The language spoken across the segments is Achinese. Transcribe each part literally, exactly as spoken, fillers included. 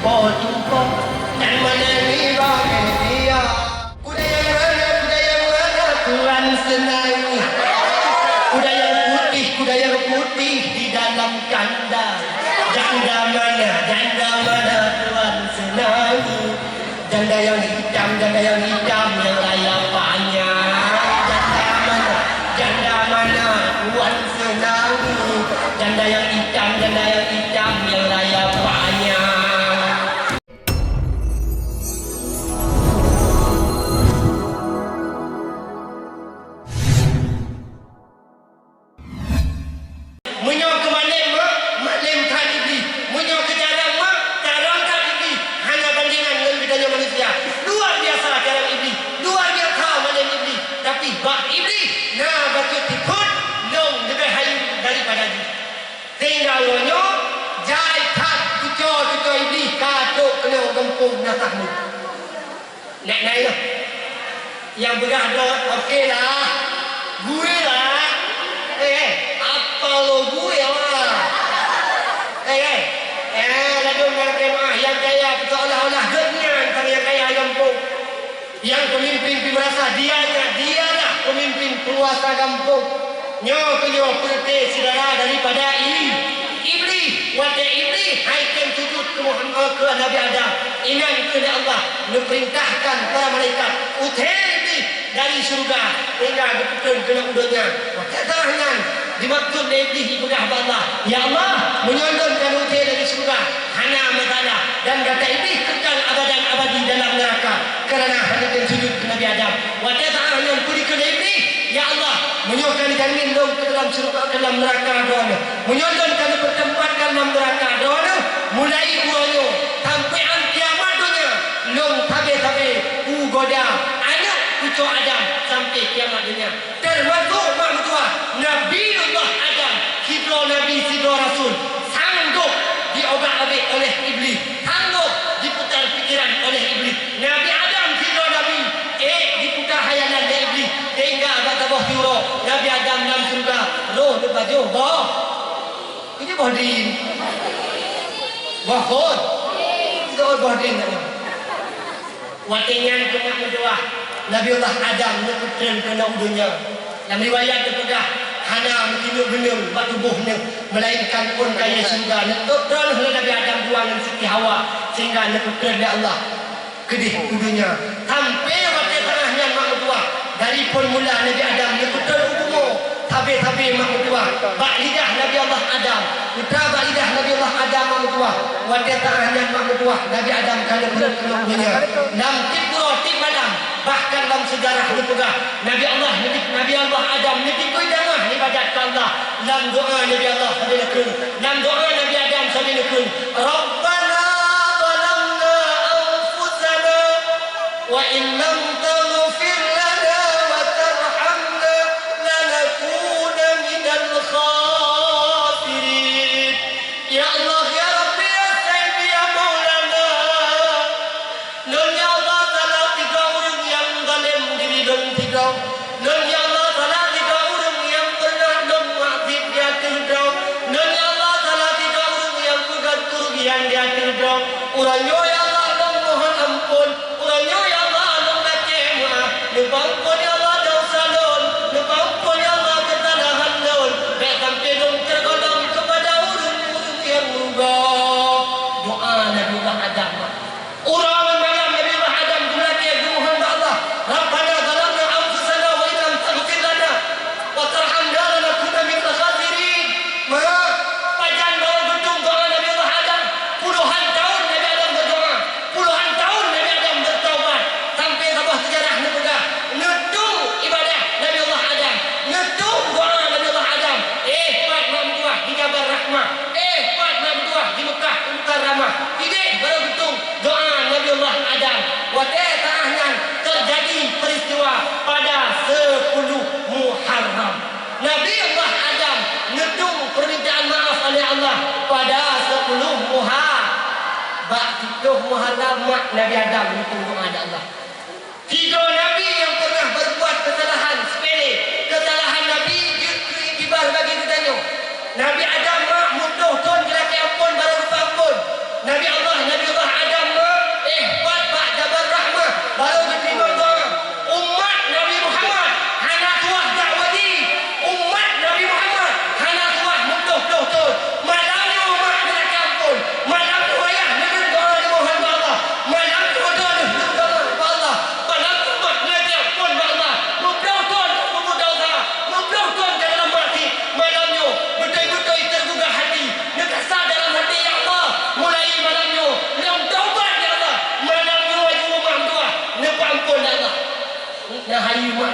Po tumpok dan mana ni bang dia? Kuda yang mana, kuda yang mana, Tuan Senangi? Kuda yang putih, kuda yang putih di dalam kandang. Janda mana, janda mana, Tuan Senangi? Janda yang hitam, janda yang hitam, yang raya panjang. Janda mana, janda mana, Tuan Senangi? Janda yang hitam, janda yang hitam, yang raya panjang. Meunyoe keu malem mak, malem that Iblih. Meunyoe keu carông mak, carông that Iblih. Hana bandingan ngon geutanyoe manusia. Luar biasa carông Iblih. Luar biasa malem Iblih. Tapi bak Iblih na bacut tiphut lôn leubeh hayeu daripada jih. Sehingga uroe nyoe jai that cucoe-cucoe Iblih ka trok keunoe gampông Nasahnut. Nak naik lah. Nyang peugah droe, oke lah. Gui lah. Eh, eh, apa lo gui lah? Eh, eh. Eh, ladôm nyang kemah, nyang kaya, seolah-olah gobnyan sang nyang kaya gampông. Nyang pemimpin pi merasa dianya, dialah pemimpin penguasa gampông. Nyoe keuh nyoe peureuté syedara daripada i-, Iblih. Watée Iblih hai tem sujud keu Muhammad, keu Nabi Adam, inan keuh lé Allah neupeurintahkan para malaikat uthée Iblih dari syeuruga hingga geupeutrön keunoe u donya. Watée saat nyan dimaksud lé Iblih jipeugah bak Allah, "Ya Allah, meunyoe lôn ka neuthée dari syeuruga, hana masalah, dan gata Iblih kekal abadan abadi dalam neuraka, karena hana tem sujud keu Nabi Adam." Watée saat nyan peue dikheun lé Iblih, "Ya Allah, meunyoe ka neujamin lôn keu dalam syeuruga, keu dalam neuraka Droeneuh, meunyoe lôn ka neupeuteumpat keu dalam neuraka Droeneuh, mulai uroe nyoe sampoe án kiamat donya, lôn sabe-sabe kugoda aneuëk cucoe Adam sampoe kiamat donya." Teumasok mak meutuwah Nabiullah Adam, sidroe nabi, sidroe rasul, sanggob diobak-abek oleh Iblih, sanggob diputar pikiran oleh Iblih. Nabi Adam sidroe nabi, ék diputar khayalan lé Iblih, sehingga bak saboh siuroe Nabi Adam lam syeuruga roh neupajoh boh. Ini boh drin. Boh phon. Itu boh drin. Watée nyan keuh mak meutuwah, Nabiullah Adam neupeutrön keunoe u donya. Lam riwayat teupeugah, hana meutinuk beuneueng bak tuboh neuh, meulainkan phon kayée syeuruga neutôb droeneuh lé Nabi Adam dua ngon Siti Hawa, sehingga neupeutrön lé Allah keudeh u donya. Sampoe watée saat nyan mak meutuwah, dari phon mula Nabi Adam neupeutrön u bumoe, sabe-sabe mak meutuwah, bak lidah Nabi Allah Adam, putra bak lidah Nabi Allah Adam mak meutuwah, watée saat nyan mak meutuwah Nabi Adam ka neupeutrön u donya. Lam tieb uroe tieb malam, bahkan lam seujarah neupeugah, Nabi Allah, Nabi, Nabi Allah Adam neutikui damah ibadat keu Allah. Lam doá Nabi Allah sabe neukheun, lam doá Nabi Adam sabe neukheun, "Rabbana zalamna anfusana wa in lam taghfir lana wa tarhamna lanakunanna minal khasirin." Ya Allah, ya Rabbi, ya Sayyidi, ya Maulana. Lôn, ya Allah, salah tiga ureuëng nyang zalém diri lôn sidroe. Lôn, ya Allah, salah tiga ureuëng nyang peureunah lôn maksiet di ateueh droe. Lôn, ya Allah, salah tiga ureuëng nyang peugét keurugian di ateueh droe. Uroe nyoe, ya Allah, lôn mohon amphon. Uroe nyoe, ya Allah, lôn lakée meuáh. Neupeuamphon, ya Allah, desya lôn. Neupeuamphon, ya Allah, keusalahan lôn. Bék sampoe lôn teugohlom keupada ureuëng-ureuëng nyang rugoe. Doá Nabiullah Adam. Uroe ngon malam Nabiullah Adam geumeulakée geumohon bak Allah, "Rabbana zalamna anfusana wa illam taghfir lana wa tarhamna lanakunanna minal khasirin." Meupajan barô geutueng doá Nabiullah Adam. Puluhan tahun Nabi Adam berdoa, puluhan tahun Nabi Adam bertaubat, sampai saboh seujarah neupeugah, neutueng ibadah Nabiullah Adam, neutueng doá Nabiullah Adam. Eh, pat mak meutuwah di Jabal Rahmah, eh, pat mak meutuwah di Meukah Mukarramah. Idéh barô geutueng doá Nabiullah Adam. Watée saat nyan teujadi peuristiwa pada sepuluh Muharram. Nabiullah Adam neutueng peumintaan maaf lé Allah pada sepuluh Muha-, bak siplôh Muharram mak Nabi Adam neutueng doá lé Allah. Sidroe nabi nyang pernah berbuat kesalahan sepele, kesalahan nabi jeuet keu iktibar bagi geutanyoe. Nabi Adam mak meutuwah thon geulakée amphon barô geupeuamphon. Nabi Allah, Nabi Allah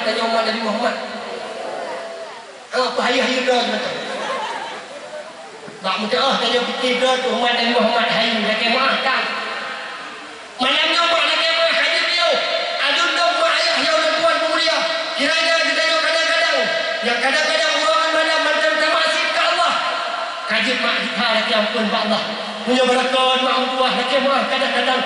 Tanyoe umat Nabi Muhammad. Ah, peuhayeue-hayeue droe mantong. Bak meudoa tanyoe pike droe keu umat Nabi Muhammad, hai lakée meuah kan. Malam nyoe mak lakée meuah ka jeuet piôh. Aduen dong mak ayah nyang lôn tuan peumulia. Kiranya geutanyoe kadang-kadang, nyang kadang-kadang uroe ngon malam mantong tamasik keu Allah. Ka jeuet mak jitha lakée amphon bak Allah. Meunyoe beureukat mak meutuwah lakée meuah kadang-kadang.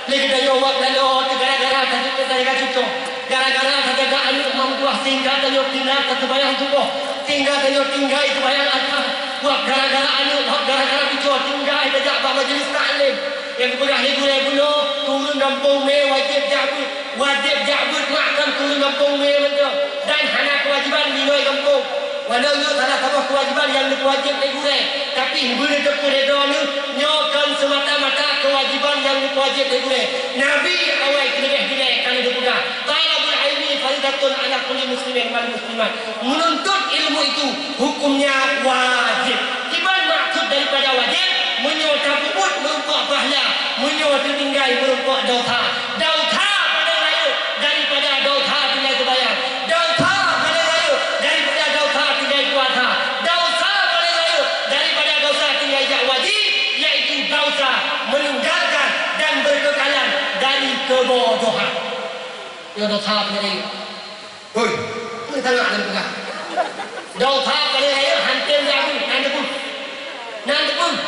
Lé geutanyoe wak laloe teuh gara-gara tajeuet keu teuga cucoe, gara-gara tajaga aneuk mak meutuwah sehingga tanyoe tinggai tateubayang tuboh, sehingga tanyoe tinggai teubayang asar. Wak gara-gara aneuk, wak gara-gara cucoe tinggai tajak bak majelis taklim. Nyang geupeugah lé gurée bunoe, ureuëng gampông mé wajéb jak beuet, wajéb jak beuet mak kon ureuëng gampông mé mantong, dan hana keuwajéban meunyoe gampông. Walau nyoe salah saboh keuwajéban nyang neupeuwajéb lé gurée, tapi beuneuteupeue lé droeneuh nyoe kon seumata-mata keuwajéban nyang neupeuwajéb lé gurée. Nabi awai keuleubeh gurée ka lheueh geupeugah, "Thalabul ilmi faridatun ala kulli muslimin wal muslimat." Menuntut ilmu itu hukumnya wajib. Kiban maksud daripada wajib? Meunyoe tapeubuet meurumpok pahala, meunyoe teutinggai meurumpok dosa. Dosa paléng rayeuk daripada dosa tinggai seumayang. Dosa paléng rayeuk daripada dosa tinggai puasa. Dosa paléng rayeuk daripada dosa tinggai jak wajib, yaitu dosa meninggalkan dan berkekalan dari kebodohan. Nyoe dosa paléng rayeuk. Hoi, peue sangat lôn peugah? Dosa paléng rayeuk han tem jak beuet, nan teupeue. Nan teupeue.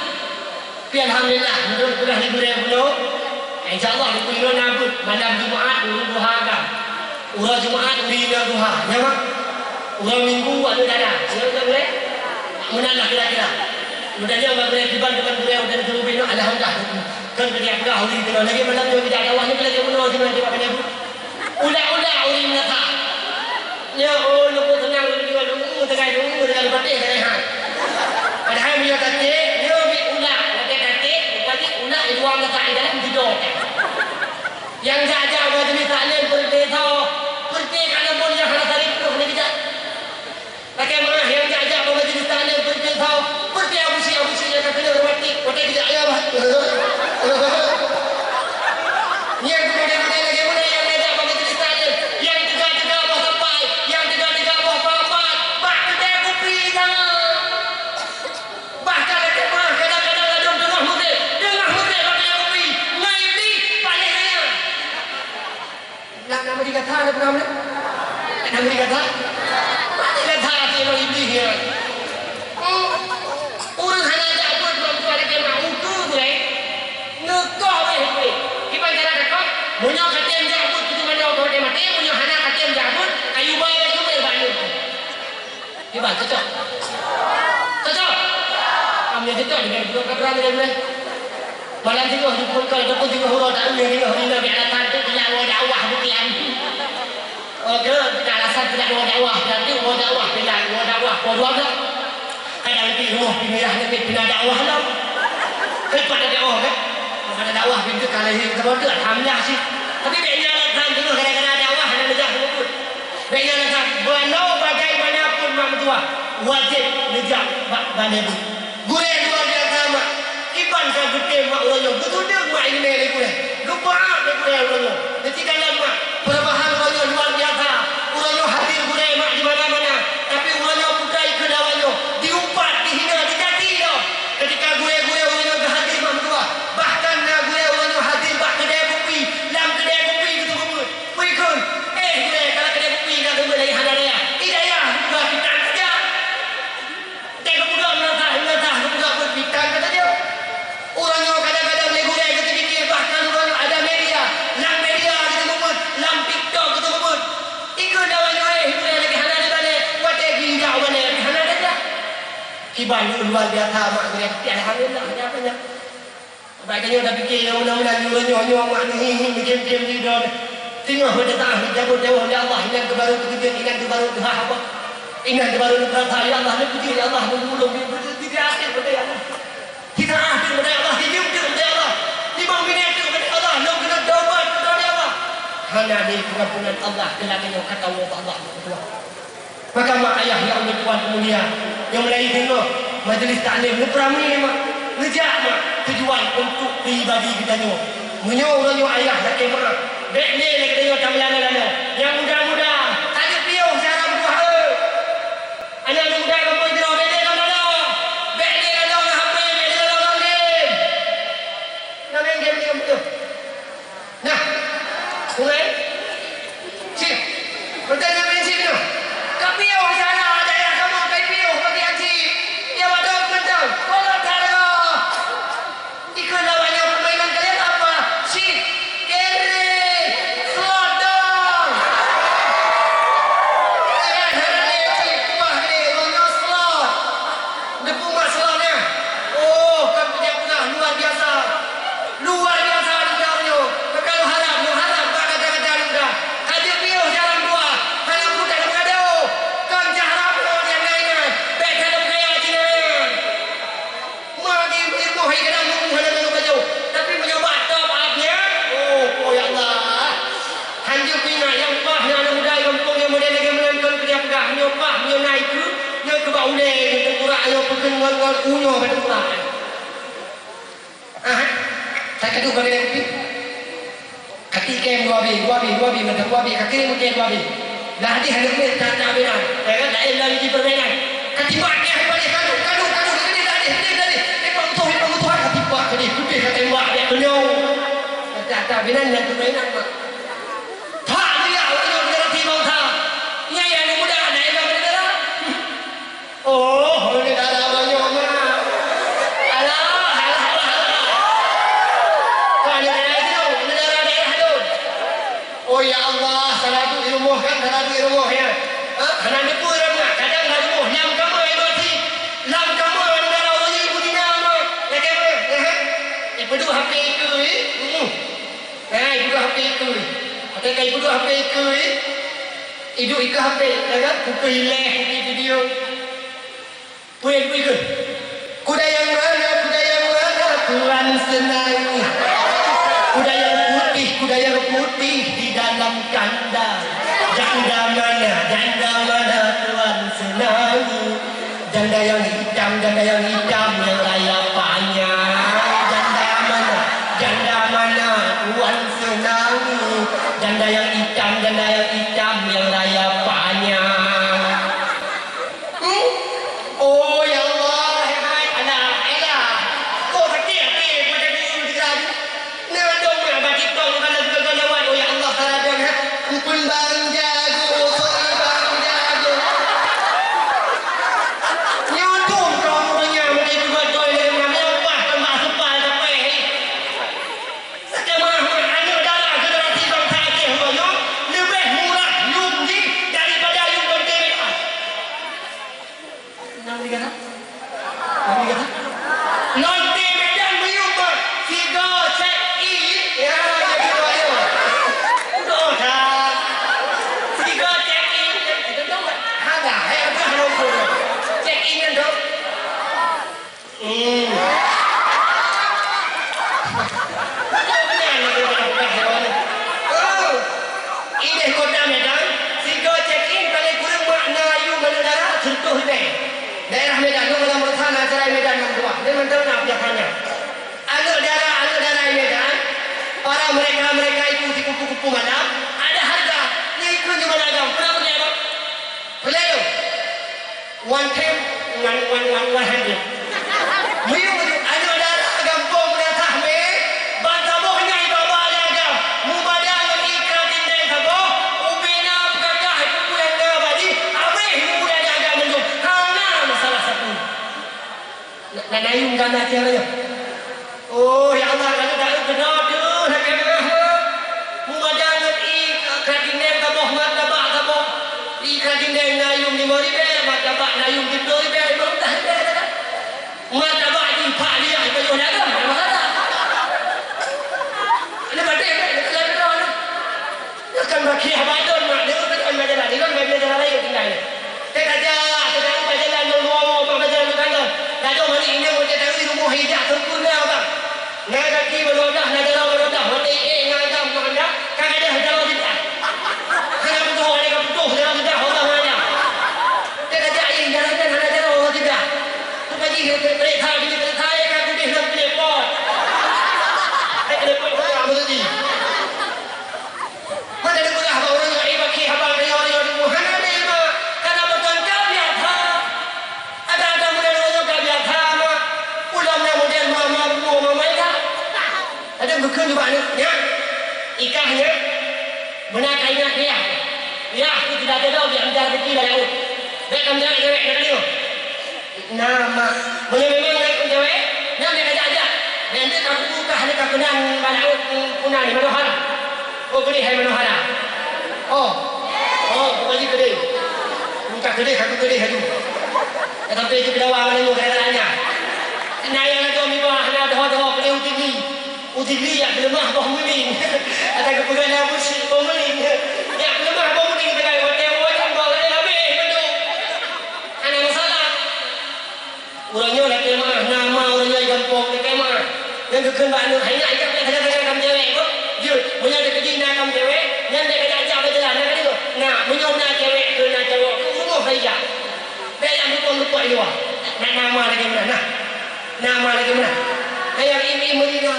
Tapi alhamdulillah, meunurot peugah lé gurée bunoe, insya Allah di bunoe na beuet, malam Jumaat ureuëng duha agam. Uroe Jumaat ureuëng inong duha, nyan mak. Uroe Minggu aneuk dara, nyan mak gurée. Meunan lah kira-kira. Mudah nyoe bak gurée kiban teuma gurée udah disuruh binoe, alhamdulillah. Kan keuneuk peugah ureuëng keunoe lagée malam nyoe bidang dakwah nyoe lagée bunoe Jumaat di bak keuneuk beuet. Udak-udak ureuëng meunasah. Nyoe, oh, lôn peue seunang lôn jual, lôn peue teugai, lôn peue teugai, lôn patéh teugai hai. Padahai meunyoe tacék, nyoe bit udak, watée tacék, rupajih udak di luwa meunasah, di dalam sidroe. Nyang jak-jak bak jeuneuh taklim peureuté soe, peureuté ka na phon nyang hana sabe peunoh lé geujak. Lakée meuah nyang jak-jak bak majelis taklim peureuté soe, peureuté Abusyik-Abusyik nyang ka keuneuk reumatik, watée geujak ya bah. Nyan keuh model-model lagée meunan nyang jak-jak bak majelis taklim, nyang teuga-teuga boh sapai, nyang teuga-teuga boh pat-pat, bak keudée kupi nyan. Bahkan lakée meuah kadang-kadang ladôm teungoh meureuh, teungoh meureuh bak keudée kupi, ngon Iblih paléh raya. Nak, nak meuri gata, nak peugah meunan? Nak meuri gata? Mati gata até ngon Iblih nyan. Oh. Ureuëng hana jak beuet bak meutuah lakée meuah ukeue gurée. Neukoh wéh gurée. Kiban cara takoh? Meunyoe ka tem jak beuet, keu teumanoe keu maté-maté, meunyoe hana ka tem jak beuet, kayu ba laju beuet bak aneuk. Kiban, cocok? Cocok? Kami cocok dengan dua program ni, boleh? Malam singoh jipeukeue, ataupun singoh uroe taun nyang singoh rinda bak alasan tu keuyak woe dakwah bukon. Oke, kita alasan keuyak woe dakwah, berarti woe dakwah, keuyak woe dakwah, woe dua belas. Kadang di rumoh pindah nanti pindah dakwah lah. Kan pada dakwah kan? Pada dakwah pintu kalau ini kita bodoh, alhamdulillah sih. Tapi banyak alasan tu kadang-kadang dakwah hana neujak sebut. Bék nyan that, walau bagaimanapun mak meutuah, wajéb neujak bak balée bu. Gurée luwa biasa mak, kiban ka geutem mak uroe nyoe, geutudeueng mak ileumèe lé gurée, geupeu'ah lé gurée uroe nyoe. Neucikalon mak, perubahan uroe nyoe luwa biasa. Uroe nyoe hadir gurée mak di mana-mana, tapi uroe nyoe putra ikeu dawa nyoe, diumpat, dihina, dicaci lom. Ketika gurée-gurée uroe nyoe geuhadir mak meutuah, bahkan na gurée uroe nyoe hadir bak keudè kupi, lam keudè kupi geuteupeue. Peue kheun, "Eh, gurèe, ka lam keudè kupi ka keuneuk lagèe hana daya." Hidayah geupeugah pitan saja. Watèe geupeugah meunasah, meunasah geupeugah buet pitan saja. Uroe nyoe kadang-kadang lé gurèe geuteupiké, bahkan uroe nyoe ada media, lam media geuteupeue buet, lam TikTok geuteupeue buet. Ikheun dawa nyoe, "Eh, gurèe, lagèe hana dibalèe, watèe jih jak ubalèe, hana daya." Kiban luar biasa mak gurèe, tapi alhamdulillah, ada apa nyan? Bak tanyoe tapiké nyang meunan-meunan nyoe, nyoe, nyoe, mak neuhi-hi, meugém-gém di droe. Teungoh meuteuka, meujabeuet dawah lé Allah, inan keuh barô teukeujot, inan keuh barô teuhah apa. Inan keuh barô neupeurasa, "Ya Allah, neupeujeuet, ya Allah, neumulông, neupeujeuet, di akhé peuté, ya Allah. Kita ah teuh peuté, ya Allah, hijeuem teuh peuté, ya Allah. Limong minèt teuh peuté, ya Allah, lôn keuneuk taubat, peuté, ya Allah." Hana lé pengampunan Allah, keulangan nyoe ka tawöb Allah, ya Allah. Maka mak ayah nyang ulôn tuan peumulia, nyang mulai deungoe majlis taklim neupeuramé mak, neujak mak, tujuan untuk pribadi geutanyoe. Meunyoe uroe nyoe ayah lakèe mak, bèk lé lagèe tanyoe tameulaloe-laloe. Nyang muda-muda, tajeuet Ulèe teukurak ayo peukeueng ngon-ngon unyô bak teukurak. Ah, tak kadu bagi kupi. Kati kem dua bi, dua bi, dua bi, mantap dua bi, kaki mungkin dua bi. Dah di hadap ni tak tak bilang. Ya kan, lain lagi di permainan. Kati mak dia paling kadu, kadu, kadu, kadu, kadu, kadu, kadu. Eh, Pak Utuh, eh, Pak Utuh, kati mak tadi, putih kati mak dia kenyau. Tak tak bilang dan permainan mak. Tak dia orang yang berarti bangsa. Nya yang muda ada yang berdarah. Oh, neugara banyoe mak. Alah, alah, alah, alah. Ka neugara jinoe, neugara daerah lôn. Oh, ya Allah, salah duek di rumoh kan, salah duek di rumoh, ya. Ha? Hana neupeu ram mak, kadang lam rumoh, lam kama ibarat. Lam kama neugara ureueng ibu Cina mak. Ya kan, mak? Ya, ha? Eh, peudeuh H P ikeue, eh? Hmm. Nah, iduek H P ikeue. Até ka iduek H P ikeue, eh? Iduek ikeue H P, ya kan? Pukul ilèe, pukul video. Peue nyang geubri kheun? Kuda yang mana, kuda yang mana, Tuan Seunang? Kuda yang putih, kuda yang putih di dalam kandang. Janda mana, janda mana, Tuan Seunang? Janda yang hitam, janda yang hitam, yang raya panjang. Janda mana, janda mana, Tuan Seunang? Janda yang hitam, janda yang hitam, yang raya panjang. Hmm? Oh, ya Allah, hai, hai, alah, alah. Kok sakét hati pada diri sendiri? Nah, dong, nah, bak TikTok ni, kalau sudah lewat, oh, ya Allah, salah dong, ha. Ampun, Bang Jago, sorry, Bang Jago. Nyoe dong, kau punya, mereka juga join dengan nama yang pas, tambah sepal, sampai. Seukeumaha aneuk dara generasi bansa Aceh uroe nyoe leubeh murah yum jih daripada yum lonte Medan. Nyang di kana? Nyang di kana? Lonte Medan meuyum bah sigo check in. Ya, jadi ayo. Udah dah. Sigo check in. Ada, eh, apa hana ukur? Check in kan, Dok? Hmm. Betul benar ni, dia orang bukan hewan ni. Oh. Ideh kota Medan, sigo check in paling kurang mak na yum aneuk dara, contoh ribèe. Daerah Medan, lu dalam sana, acara Medan yang tua. Dia menteri nak biasanya. Aneuk dara, aneuk dara Medan, para mereka-mereka itu di kupu-kupu malam, ada harga. Dia ikut di mana agam. Pernah pergi, Abang? Peureulèe lôn. One ten ngon one, one, one hundred. Meuyum aneuk dara gampông meunasah mé, ban saboh nyan baba lé agam. Mubada ngon ié kra tindeng saboh, ubé na peukakah ié peue nyang na badi, abéh ié peue nyang na agam mandum. Hana masalah sapeue. Na, na, na yum gana tiang nyoe. Oh, ya Allah, ka lheueh deuh, keunoe deuh, lakèe beureuh, heuh. Mubada ngon ié kra tindeng saboh, martabak saboh. Ié kra tindeng na yum limong ribèe, martabak na yum siplôh ribèe, limong blah ribèe sagai. Martabak jih pat liah, ipajoh dagang, hana masalah. Ini batin, ini keluar, keluar, keluar. Nyoe kan bakhiah bak lôn, mak, lôn kan bak jalan, lôn bak jalan raya tinggai. Teuka jak, teuka bak jalan lôn woe-woe bak jalan teuka lôn. Ladôm hari inong watèe taeu rumoh ijak sempurna, bang. Na gaki baroe dah, na jaroe baroe dah, watèe ék ngon agam ngon anda, ka gadôh jaroe siblah. Hana putôh, ada ka putôh jaroe siblah, Allah Taala. Teuka jak, eh, jalan nyan hana jaroe siblah. Teuka jih, teuka, teuka, teuka, eh, ka gudeh lom keuneuk pot. Eh, keuneuk pot, maksud jih. Meunan peugah bak ureueng nyoe, "Eh, bakhiah abang, nyoe, nyoe, nyoe, hana lé, mak. Kana beutôi ka biasa. Ada-ada model ureueng nyoe ka biasa, mak. Ulôn na model mama, bumoe mama ka." Ada geukheun nibak aneuk, "Nyak, ikah nyak. Beuna ka ingat yah. Yah, tu tidak ada dah, biar minta rezeki dah laut. Bèk kam cewek-cewek, nak kena." Na, mak. Meunyoe memang na ikôt cewek, nyan bèk kajak-jak. Nyan teuk ka kubuka lé ka keunan bak laôt, hmm, puna ni, manohara. Oh, keudeh hai manohara. Oh. Oh, bukan ji keudeh. Bukan keudeh, aku keudeh laju. Ya, tapi itu kedawa mana nyoe gara-gara nyan. Na nyang lagèe mibah, na doho-doho keudeh utinggi. Utinggi jak peuleumah boh meuling. Ata geupeugah na busi boh meuling. Jak peuleumah boh meuling, tegai watèe woe nyan boh laén habéh bandum. Hana masalah. Uroe nyoe lakèe meu'ah, na ma uroe nyoe di gampông lakèe meu'ah. Nyan geukheun bak aneuk, "Hai nyak, jak bèk sagai-sagai kam cewek, ko." Jeuet, meunyoe teukeudi na kam cewek, nyan bèk kajak-jak bak jalan, na ka deungö? Na, meunyoe na cewek keu na cowok, keu rumoh saja. Bèk jak lupông-lupông. Dua. Nak nama lagèe meunan, nah. Nama lagèe meunan. Hai nyang im-im meulinga.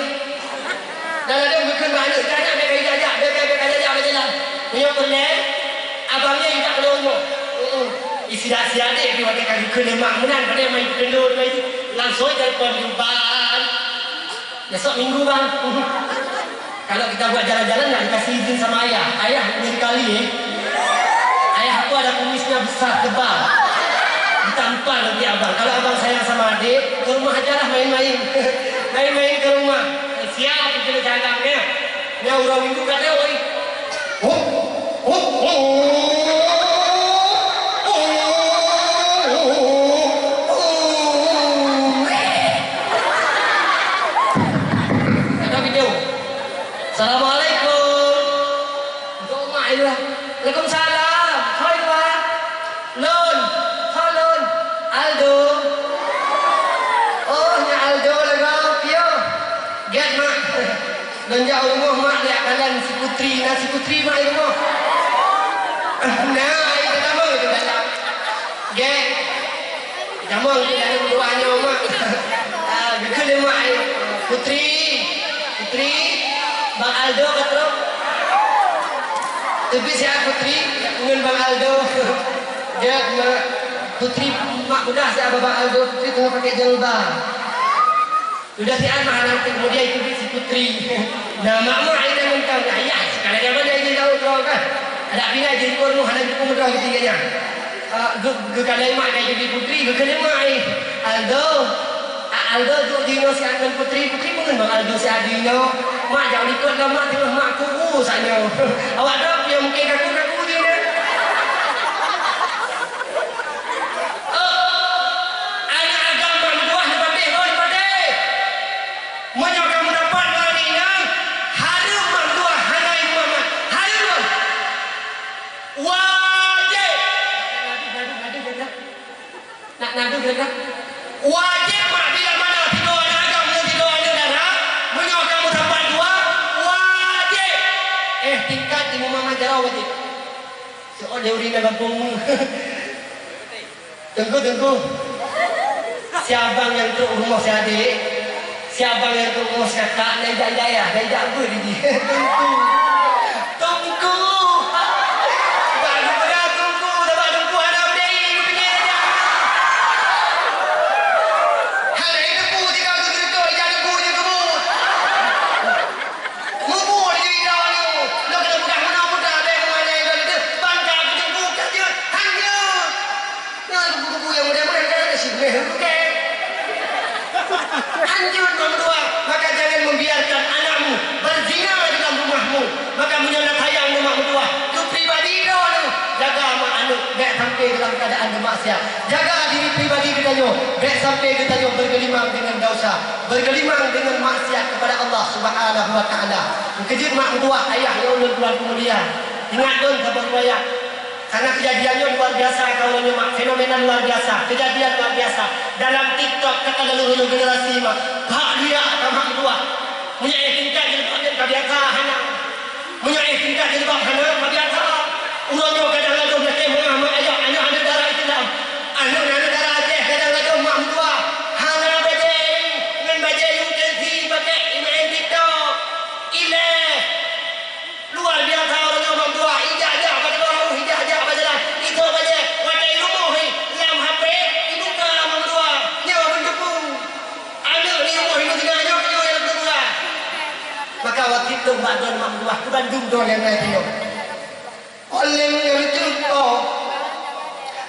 Dan ladôm geukheun bak aneuk, "Kah nyak bèk kajak-jak, bèk, bèk, bèk kajak-jak bak jalan. Meunyoe peureulèe, abang nyan intat keunoe rumoh." Heeh. Isi dak si adék pih watèe ka geukheun lé mak meunan, padahai main keundo lagi. Langsung telepon Juban. Besok minggu, Bang. Kalau kita buat jalan-jalan, nggak dikasih izin sama ayah. Ayah, ini kali, eh. Ayah aku ada kumisnya besar, tebal. Ditampar nanti abang. Kalau abang sayang sama adik, ke rumah aja lah main-main. Main-main ke rumah. Siap, itu jalan, ya. Ya, orang minggu kata, oi. Ada video. Assalamualaikum. Untuk mak itu lah. Waalaikumsalam. Hai, Pak. Lôn. Hai, Lôn. Aldo. Oh, nyak Aldo lah kau. Piyo? Gèt, Mak. Lôn jak u rumoh mak, jak kalon si Putri, na si Putri mak i rumoh. Na, ai teutamong itu dalam. Gèt. Tamong di dalam dua nyoe mak. Ah, geukheun lé mak ai. Putri, Putri, Bang Aldo ka trok. Teubiet siat Putri ngon Bang Aldo. Gèt mak. Putri, mak peugah siat Bang Aldo, Putri teungoh pakai jilbab. Sudah siat mah aneuk, kemudian itu si Putri. Nah, mak-mak ini mentang, nah, ya, sekali dia mana ini tahu kau kan? Ada pindah jadi kormo, ada jadi pemuda gitu ya. Ah, ge-, geukadai mak kayak jadi Putri, geukadai mak, eh. Aldo, A-, Aldo duduk di Ino si Anton Putri, Putri mungkin bang Aldo si Adino. Mak jauh likot lah, mak tengah mak kubu sana. Awak dah punya mungkin kaku-kaku dia. Oh, aneuk agam mak meutuah neupatéh, oh, neupatéh. Meunyoe kamoe dapat ngon aneuk inong, hareuem mak meutuah hana ié mumat. Hareuem, oh. Wajéb. Nak nadu, nadu, nadu, nadu. Nak nadu, nadu. Wajéb mak bila mana tiga aneuk agam ngon tiga aneuk dara, meunyoe kamoe dapat dua, wajéb. Eh, tingkat di rumah majarah wajéb. Soal dia urina gampông. Teungku, teungku. Si abang nyang trok rumoh si adék, si abang nyang trok rumoh si kakak, nyang jak dayah, nyang jak beuet di jih. Teungku. Teungku. Bak geupeugah teungku, sabab teungku hana meudai, geupike saja. Hana teungku, tinggai geugeureutoh ija teungku nyang keubuet. Mubuet jih ija nyoe, lôn keuneuk peugah meunoe peugah, bèk meuanai lôn deuh, ban ka keu teungku ka jeuet, han jeuet. Nyan kubu-kubu nyang muda-muda kan ada si Meh Ruke. Hanjeuet mak meutuah, maka jangan membiarkan anakmu berzina di dalam rumahmu. Maka meunyoe na sayang ngon mak meutuah, keu pribadi droeneuh, jaga mak aneuk, bèk sampai dalam keadaan bermaksiat. Jaga diri pribadi geutanyoe, bèk sampai geutanyoe bergelimang dengan dosa, bergelimang dengan maksiat kepada Allah Subhanahu wa Taala. Meukeujeuet mak meutuah, ayah nyang ulôn tuan peumulia. Ingat lôn saboh riwayat. Karena kejadian nyoe luar biasa, kawan nyoe mak, fenomena luar biasa, kejadian luar biasa. Dalam TikTok kata lalu generasi mak, bak liak ka mak meutuah. Meunyoe eh tingkat jilbab nyan ka biasa hana. Meunyoe eh tingkat jilbab hana, ka biasa. Uroe nyoe kadang lagoh nakeuh meungamak ayah aneuk-aneuk dara Islam. Aneuk-aneuk dara Aceh kadang lagoh mak meutuah. Hana bajèe ngon bajèe U K C pakai main TikTok. Ilèe. Luar biasa uroe nyoe mak meutuah, ijak-jak bak luwa, ijak-jak bak jalan. Itu bajèe, watèe i rumoh hi, lam H P, ibuka mak meutuah. Nyoe beuteupeue. Aneuk di rumoh ibu tinggai nyoe, nyoe nyang beuteupeue. Maka watèe lôn bak droeneuh mak meutuah, keu bandum droeneuh nyang na di nyoe. Óh lheueh nyan cukôp.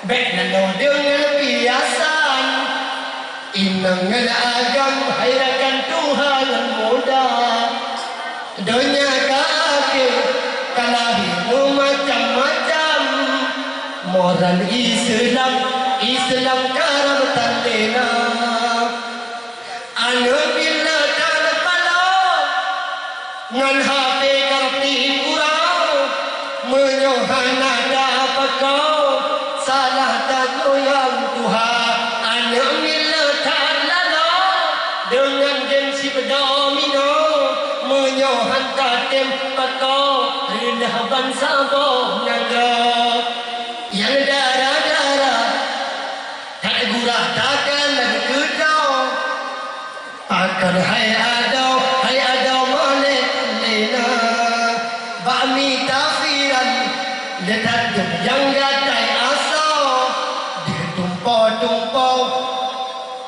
Bèk nanoh deungon piasan. Inong ngon agam hai rakan tuha ngon muda. Donya ka akhé, ka lahé meumacam-macam. Moran Islam, Islam karam tan lé na. Aneuk bila ka neupaloe ngon H P karab tiep uroe, meunyoe hana tapakoe, salah tanyoe nyang tuha. Aneuk bila ka laloe deungon game sibeudôh domino, meunyoe han tatem pakoe, reunah bansaboh nanggroe. Nyang dara-dara, that gura Kon hai adoe, hai adoe malée lé na, bak mita viral le that dum nyang gatai asoe, deuh tumpo-tumpo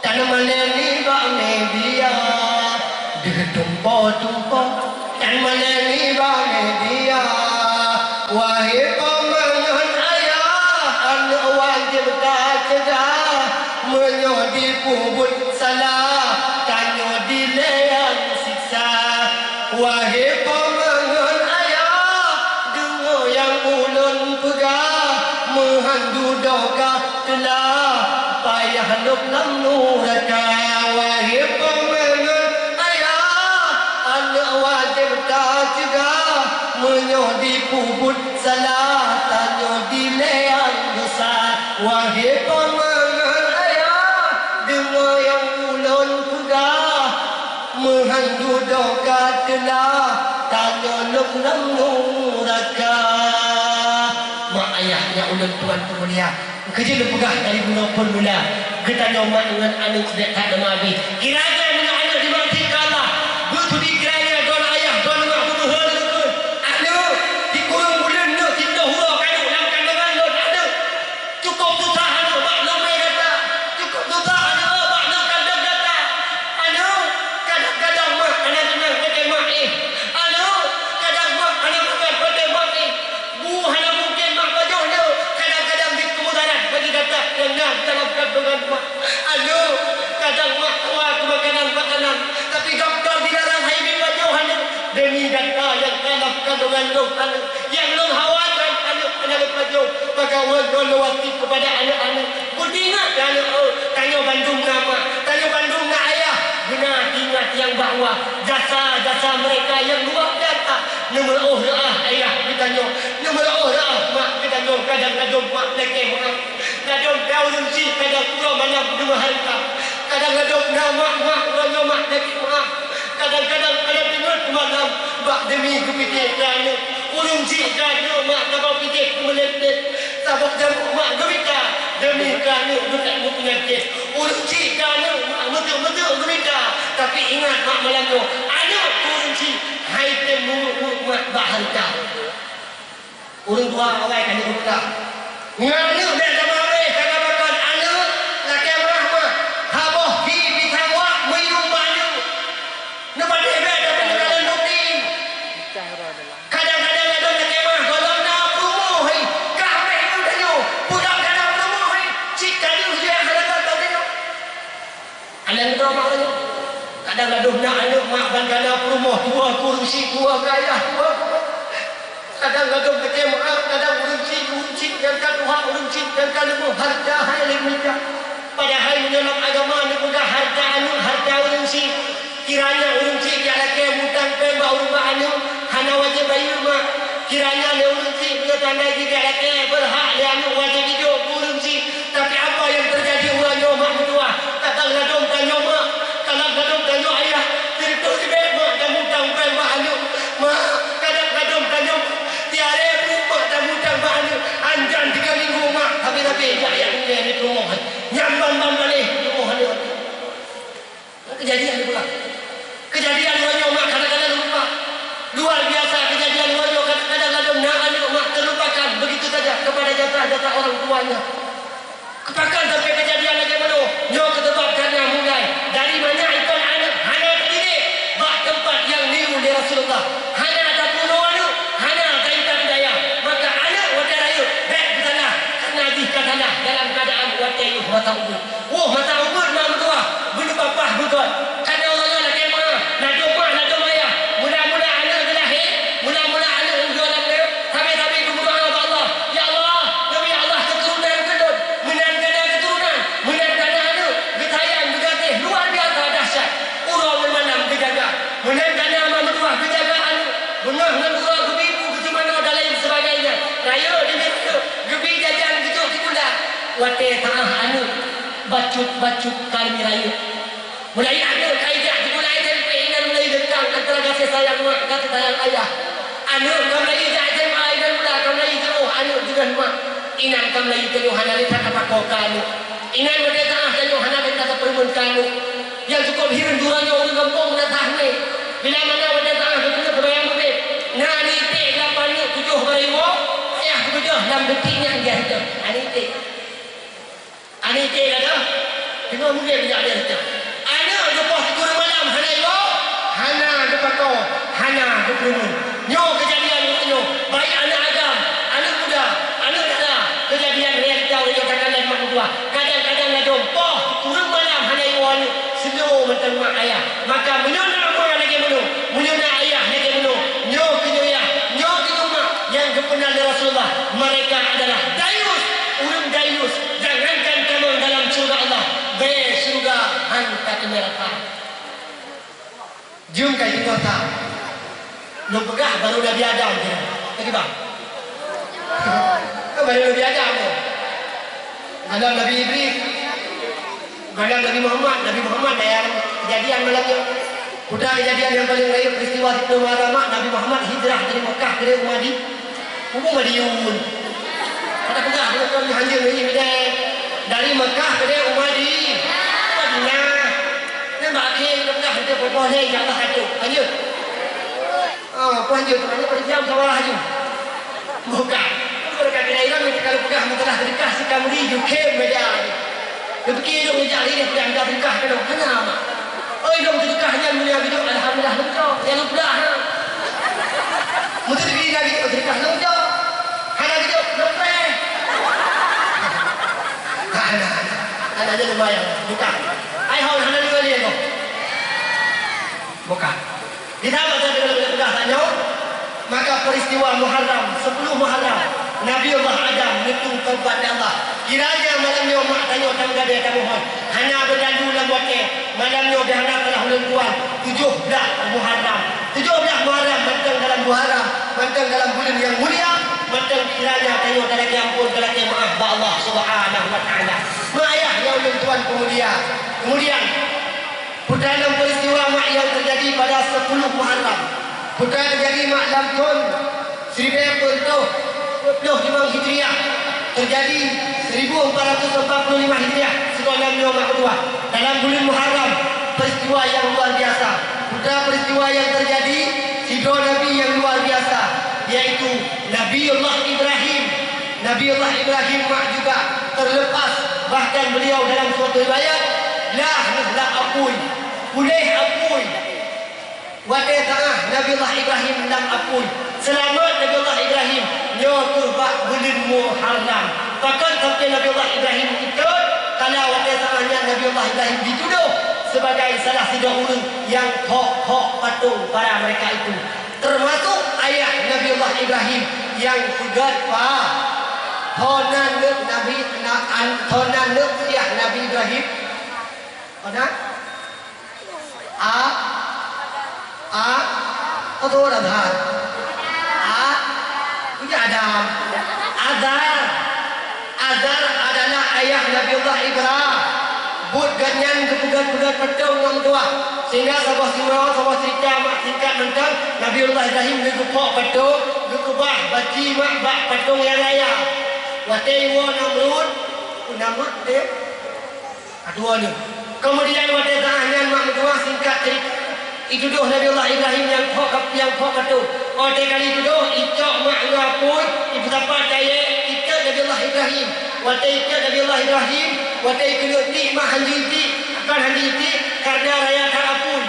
tan malée nibak media, deuh tumpo-tumpo tan malée nibak media. Wahé paman ngon ayah, aneuk wajéb taceugah, meunyoe jipeubuet salah, tanyoe dilée nyang siksa. Wahé paman ngon ayah, deungoe nyang ulôn peugah, meuhan dudoe ka teulah, payah lom lam nuraka. Wahé paman ngon ayah, aneuk wajéb taceugah, meunyoe jipeubuet salah, tanyoe dilée nyang desya. Wahé paman ngon ayah, deungoe nyang ulôn peugah, meuhan dudoe ka teulah, tanyoe lom lam nuraka. Mak ayah nyang ulôn tuan peumulia, keujeuet lôn peugah dari bunoe phon mula, geutanyoe mak ngon aneuk bèk that leumah abéh. Kiranya meunyoe aneuk dimaksud keu Allah, beutudi kiranya droeneuh ayah, droeneuh mak beubeuhe lé keu aneuk, dikurong buleuen neuk, sitôh uroe ka aneuk lam kandongan lôn aneuk. Cukôp susah aneuk bak lôn mè gata, cukôp susah aneuk bak lôn kandong gata. Aneuk, kadang-kadang mak hana seunang watèe mak éh. Aneuk, kadang mak hana seunang watèe mak éh. Bu hana mungken mak pajoh lé, kadang-kadang jeuet keu mudarat bagi gata nyang na dalam kandongan mak. Aneuk, kadang mak hawa keu makanan-makanan, tapi dokto dilarang hai mipajoh aneuk. Demi gata nyang ka lam kandongan lôn aneuk, nyang lôn hawa nyan aneuk hana lôn pajoh, maka ulôn lôn wasiet keupada aneuk-aneuk. Beuingat aneuk, tanyoe bandum na mak, tanyoe bandum na ayah. Beuna ingat nyang bahwa jasa-jasa mereka nyang luar biasa. Neumeu'oh reu'ah ayah geutanyoe, neumeu'oh reu'ah mak geutanyoe, kadang ladôm mak lakèe meu'ah. Ladôm ka ureueng chik kadang uroe malam deungon hareuta. Kadang ladôm na mak-mak uroe nyoe mak lakèe meu'ah. Kadang-kadang ka na teungeut malam bak demi geupike keu aneuk. Ureueng chik ka aneuk mak tabang pike keu meulét-lét. Sabab jameuk mak geumita demi keu aneuk geutak meupeunyakét. Ureueng chik ka aneuk mak meuteuk-meuteuk geumita, tapi ingat mak malam nyoe, aneuk keu ureueng chik hai tem meungeut-ngeut mak bak hareuta. Ureueng tuha awai ka jeuet u peugah, ngon aneuk bèk tamabeh, ka na pakon aneuk lakèe meu'ah mak, haboh hi pisang wak meuyuem bak aneuk. Neupatéh bèk tapi neukalon bukti. Kadang-kadang ladôm lakèe meu'ah gohlom na peurumoh hai, ka meu'ah tanyoe, peugah ka na peurumoh hai, cit ka deuh jih hana gohlom tanyoe. Aneuk droe mak lagèe nyoe. Kadang ladôm na aneuk mak ban ka na peurumoh, tuha keu ureueng chik, tuha keu ayah, tuha keu mak. Kadang ladôm lakèe meu'ah, kadang ureueng chik, ureueng chik nyang ka tuha, ureueng chik nyang ka leumoh, hareuta hai lé mita. Padahai meunyoe lam agama neupeugah hareuta aneuk, hareuta ureueng chik. Kiranya ureueng chik jak lakèe mutang pèng bak ureueng bak aneuk, hana wajéb bayeue mak. Kiranya lé ureueng chik meunyoe tandai jih jak lakèe, beurhak lé aneuk wajéb ijok keu ureueng chik. Tapi apa nyang teujadi uroe nyoe mak meutuwah? Kadang ladôm tanyoe mak, kadang ladôm tanyoe ayah, sireutoh sibèk mak tamutang pèng bak aneuk. Mak, kadang ladôm tanyoe tiaré peuet mak tamutang bak aneuk. Anjan tiga minggu mak, habéh-habéh jak ayah meunyoe di peurumoh. Nyan ban-ban baleh di peurumoh aneuk. Keujadian uroe nyoe. Keujadian uroe nyoe mak kadang-kadang lupa. Luar biasa keujadian uroe nyoe, kadang-kadang ladôm na aneuk mak terlupakan begitu saja kepada jasa-jasa orang tuanya. Pakon sampai keujadian lagèe meunoe? Nyoe keuseubab karena mulai dari manyak ikon aneuk hana tadidik bak teumpat nyang niyueb lé Rasulullah, hana tapeurunoe aneuk, hana taintat budaya, maka aneuk watèe rayeuk bèk peusalah karena jih ka salah dalam keuadaan watèe yoh masa ubeut. Woh masa ubeut mak meutuwah, beuneupapah beugöt. Karena uroe nyoe lakèe meu'ah, ladôm mak ladôm ayah. Mula-mula aneuk geulahé, mula-mula aneuk geujok lam lé, sabe-sabe geumeudoa bak Allah, "Ya Allah, neubri Allah keuturonan keu lôn." Meunan ka na keuturonan, meunan ka na aneuk, geusayang, geugaséh luar biasa dahsyat. Uroe ngon malam geujaga. Meunan ka na mak meutuwah geujaga aneuk. Beungoh ngon uroe geubi bu geuseumanoe dan lain sebagainya. Rayeuk demi rayeuk, geubi jajan geujok sikula. Watèe saah aneuk bacut-bacut ka lheueh rayeuk. Mulai aneuk ka ijak sikula S M P inan mulai deukang antara gaséh sayang mak, gaséh sayang ayah. Aneuk ka mulai ijak S M A inan mula ka mulai jiôh aneuk deungon mak. Inan ka mulai tanyoe hana lé that tapakoe keu aneuk. Inan watèe saah tanyoe hana lé that tapeureumeun keu aneuk. Nyang cukôp hireuen droeneuh ureueng gampông meunan that mé. Bila mana watèe saat geupeue seumayang maghrib, na aneuk iték lapan aneuk tujoh barô iwoe, payah geubeudôh lam deuti nyan gét teuh. Aneuk iték. Aneuk iték ka deuh, teungoh maghrib jak lé teuh. Aneuk geupoh sikureueng malam hana iwoe, hana geupakoe, hana geupeureumeun. Nyoe keujadian uroe nyoe, baik aneuk agam, aneuk muda, aneuk dara, keujadian realita uroe nyoe takalon mak meutuah. Kadang-kadang ladôm poh sikureueng malam hana iwoe aneuk, slow mantong mak ayah. Maka meunyoe na ma lagèe meunoe, meunyoe na ayah lagèe meunoe, nyoe keuh nyoe yah, nyoe keuh nyoe mak nyang geupeuna lé Rasulullah, mereka adalah dayus, ureueng dayus. Jangankan tamong dalam syeuruga Allah, bèe syeuruga han tateumé rata. Jeuem ka iteungoh that. Lôn peugah barô Nabi Adam jih. Lagi bang. Kan barô Nabi Adam tu. Adam Nabi Idris. Adam Nabi Muhammad. Nabi Muhammad dah yang kejadian malam nyoe. Peue keujadian nyang paleng rayeuk peristiwa siplôh Muharram, Nabi Muhammad hijrah dari Mekah keudéh u Madi-, u Madiun. Ka tapeugah lé kami hanjeuet nyoe mideh. Dari Mekah keudéh u Madi-, Madinah. Nyan bak akhé tapeugah hanjeuet poh-poh lhèe, insya Allah, ka trôk. Hanjeuet. Ah, peue hanjeuet tu, hanjeuet pada jam sawalah laju. Bukan. Bukan kira Iran, kalau peugah masalah sedekah si Kamri, you came meja. Dia fikir dong, jak lé dia peugah minta sedekah ke dong. Hana, mak. Oi, dong sedekah nyan meunyo geuduek, alhamdulillah, leucok. Ya, leucok, ha. Mesti diberi lagi sedekah, leucok. Hana geuduek, leucok. Hana, hana. Hana jadi lumayan. Bukan. Ai, hon, hana dua dia tu. Bukan. Di saat masa teuka leubeudôh peugah tanyoe, maka peristiwa Muharram, sepuluh Muharram, Nabi Allah Adam neuteueng taubat lé Allah. Kiranya malam nyoe mak tanyoe tameugadée tamohon, hana beurlalu lam watée, malam nyoe beuhana salah ulôn tuan, tujoh blaih Muharram. Tujoh blaih Muharram mantong dalam Muharram, mantong dalam buleuen nyang mulia, mantong kiranya tanyoe talakée amphon, talakée meuáh bak Allah Subhanahu wa Taala. Mak ayah nyang ulôn tuan peumulia. Kemudian, Peue na lam peristiwa mak nyang teujadi pada sepuluh Muharram. Peue teujadi mak lam thon siribée peuet reutôh peuet ploh limong Hijriah, teujadi seribu empat ratus empat puluh lima Hijriah, sigoe lam nyoe mak meutuah, dalam buleuen Muharram, peristiwa nyang luar biasa. Peue peristiwa nyang teujadi, sidroe nabi nyang luar biasa, yaitu Nabiullah Ibrahim. Nabiullah Ibrahim mak juga terlepas, bahkan beliau dalam suatu riwayat, lah lam apui. Puléh apui. Watée saah Nabiullah Ibrahim lam apui. Seulamat Nabiullah Ibrahim, nyoe keuh bak buleuen Muharram. Pakon sampoe Nabiullah Ibrahim ikot, karena watée saah nyan Nabiullah Ibrahim ditudoh sebagai salah sidroe ureuëng nyang hok-hok patong para mereka itu. Termasuk ayah Nabiullah Ibrahim nyang peugét pa. Hana neuk Nabi, na, an, hana neuk siah Nabi Ibrahim. Hana? A, a, atau Azhar? A, punya Adam. Azhar. Azhar adalah ayah Nabiullah Ibrahim. Buet gobnyan geupeugét-peugét patong ngon meutuah. Sehingga saboh sinoe, saboh cerita mak singkat mantong, Nabiullah Ibrahim geugeupok patong, geukeubah baci mak bak patong nyang raya. Watée iwoe Namrud, Namrud deh, aduh nyoe. Kemudian watée saah nyan mak meutuah singkat cerita. Itudoh Nabiullah Ibrahim nyang phok, nyang phok patong. Watée ka itudoh, icok mak ngon apui, ipeusapat kayée, ikot Nabiullah Ibrahim. Watée ikot Nabiullah Ibrahim, watée ikeuneuk tiek mak hanjeuet tiek, kon hanjeuet tiek, karena raya that apui.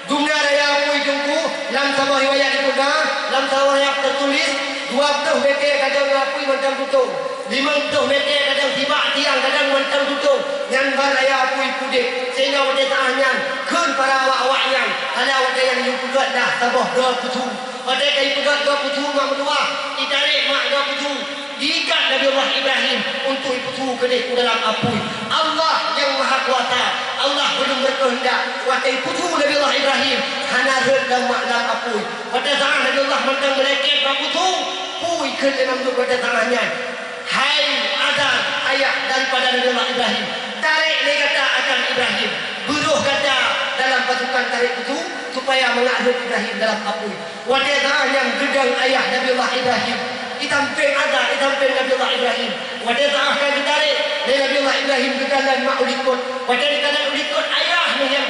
Dumna raya apui teungku, lam saboh riwayat ipeuga, lam saboh riwayat teutuléh, dua ploh mètè kadang ngon apui mantong tutong. Limong ploh mètè kadang sibak tiang kadang mantong tutong, nyan ban raya apui peudeh. Sehingga watée saah nyan, kheun para awak-awak nyan, hana watée nyan yue peugét dah saboh droe peuthu. Watée ka ipeugét droe peuthu mak meutuah, itarek mak droe peuthu, diikat Nabiullah Ibrahim untuk ipeuthu keudeh u dalam apui. Allah nyang Maha Kuasa, Allah belum berkehendak. Watée ipeuthu Nabiullah Ibrahim, hana rhot lam mak lam apui. Watée saah Nabiullah mantong meulakée bak peuthu, peue ikheun lé Namrud watée saah nyan? Hai Azar, ayah daripada Nabiullah Ibrahim, tarek lé gata akan Ibrahim, beuroh gata dalam pasukan tarek peuthu supaya mangat rhot Ibrahim dalam apui. Watée saah nyan geudong ayah Nabiullah Ibrahim, itampen Azar, itampen Nabiullah Ibrahim. Watée saah ka geutarek lé Nabiullah Ibrahim geukalon mak u likot. Watée geukalon u likot, ayah meuhé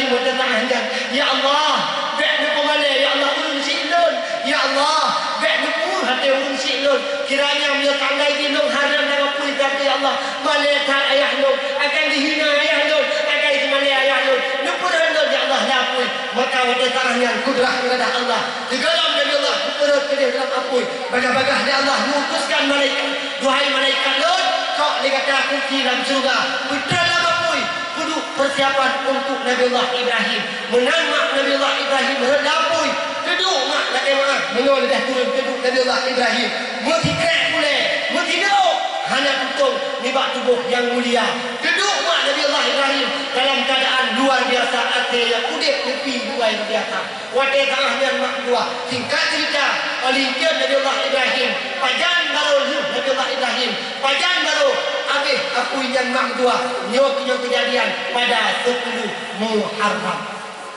Watèe taáh nyan, "Ya Allah, bèk neupeumalèe, ya Allah, ureueng syiek lôn. Ya Allah, bèk neupeuueh até ureueng syiek lôn. Kiranya meunyoe seandai jih lôn hareuem lam apui, tapi ya Allah, malèe that ayah lôn, akan dihina ayah lôn, akan diseumalèe ayah lôn. Neupeurhon lôn, ya Allah, lam apui." Maka watèe taáh nyan kudrah iradah Allah, sigohlom Nabi Allah geupeurhon keudéh lam apui, bagaih-bagaih lé Allah meuutuskan malaikat, "Duhai malaikat lôn, kok lé gata kunci lam syeuruga, peutrön lam apui." Peuduek peusiapan untuk Nabiullah Ibrahim. Meunan mak Nabiullah Ibrahim rhot lam apui, teuduek mak lagèe meu'ah, meunyoe leubeh kureueng teuduek Nabiullah Ibrahim. Meusikrek ulèe, meusidok, hana tutong nibak tuboh nyang mulia. Teuduek mak Nabiullah Ibrahim dalam keuadaan luar biasa, até nyang udép neupi luar biasa. Watèe taáh nyan mak meutuah, singkat ceurita, ôh lheueh Nabiullah Ibrahim, pajan barô lheueh Nabiullah Ibrahim, pajan barô abéh apui nyan mak meutuah, nyoe keujadian pada sepuluh Muharram.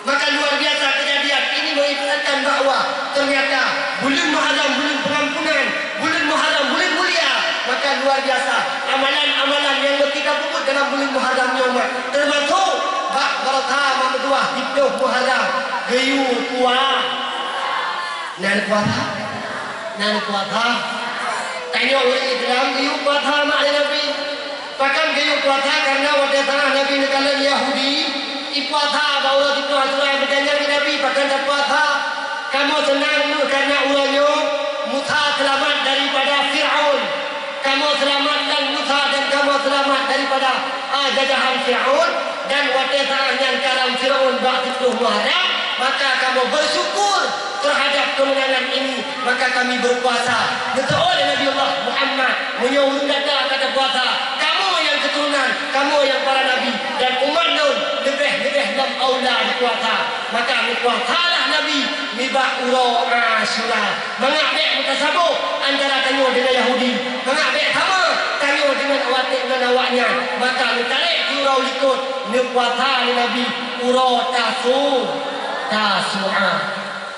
Maka luar biasa keujadian ini mengibaratkan bahwa ternyata buleuen Muharram buleuen pengampunan, buleuen Muharram buleuen mulia. Maka luar biasa amalan-amalan nyang meusti tapeubuet dalam buleuen Muharram nyoe, mak. Teumasok bak baroesa mak meutuah siploh Muharram, geuyue pua-, na neupuasa? Na neupuasa? Tanyoe ureueng Islam geuyue puasa mak lé Nabi. Pakon geuyue puasa? Karena watèe taáh Nabi neukalon Yahudi, ipuasa bak uroe siploh Asyura, geutanyong lé Nabi, "Pakon tapuasa?" "Kamoe seunang meuh karena uroe nyoe Musa seulamat daripada Fir'aun." Kamoe seulamatkan Musa dan kamoe seulamat daripada, ah, jajahan Fir'aun, dan watèe saát nyan karam Fir'aun bak siploh Muharram, maka kamoe beusyukur teuhadap keumeunangan ini, maka kami beupuasa. Geuseuôt lé Nabi Allah Muhammad, "Meunyoe ureueng gata ka tapuasa, kamoe nyang keuturonan, kamoe nyang para nabi, dan umat lôn leubeh-leubeh lom aula jipuasa." Maka geupuasalah Nabi nibak uroe Asyura. Mangat bèk meutasabôh antara tanyoe deungon Yahudi. Mangat bèk sama tanyoe deungon awak, deungon awaknyan. Maka neutarek keu uroe likot, neupuasa lé Nabi uroe Tasu-, Tasu'a.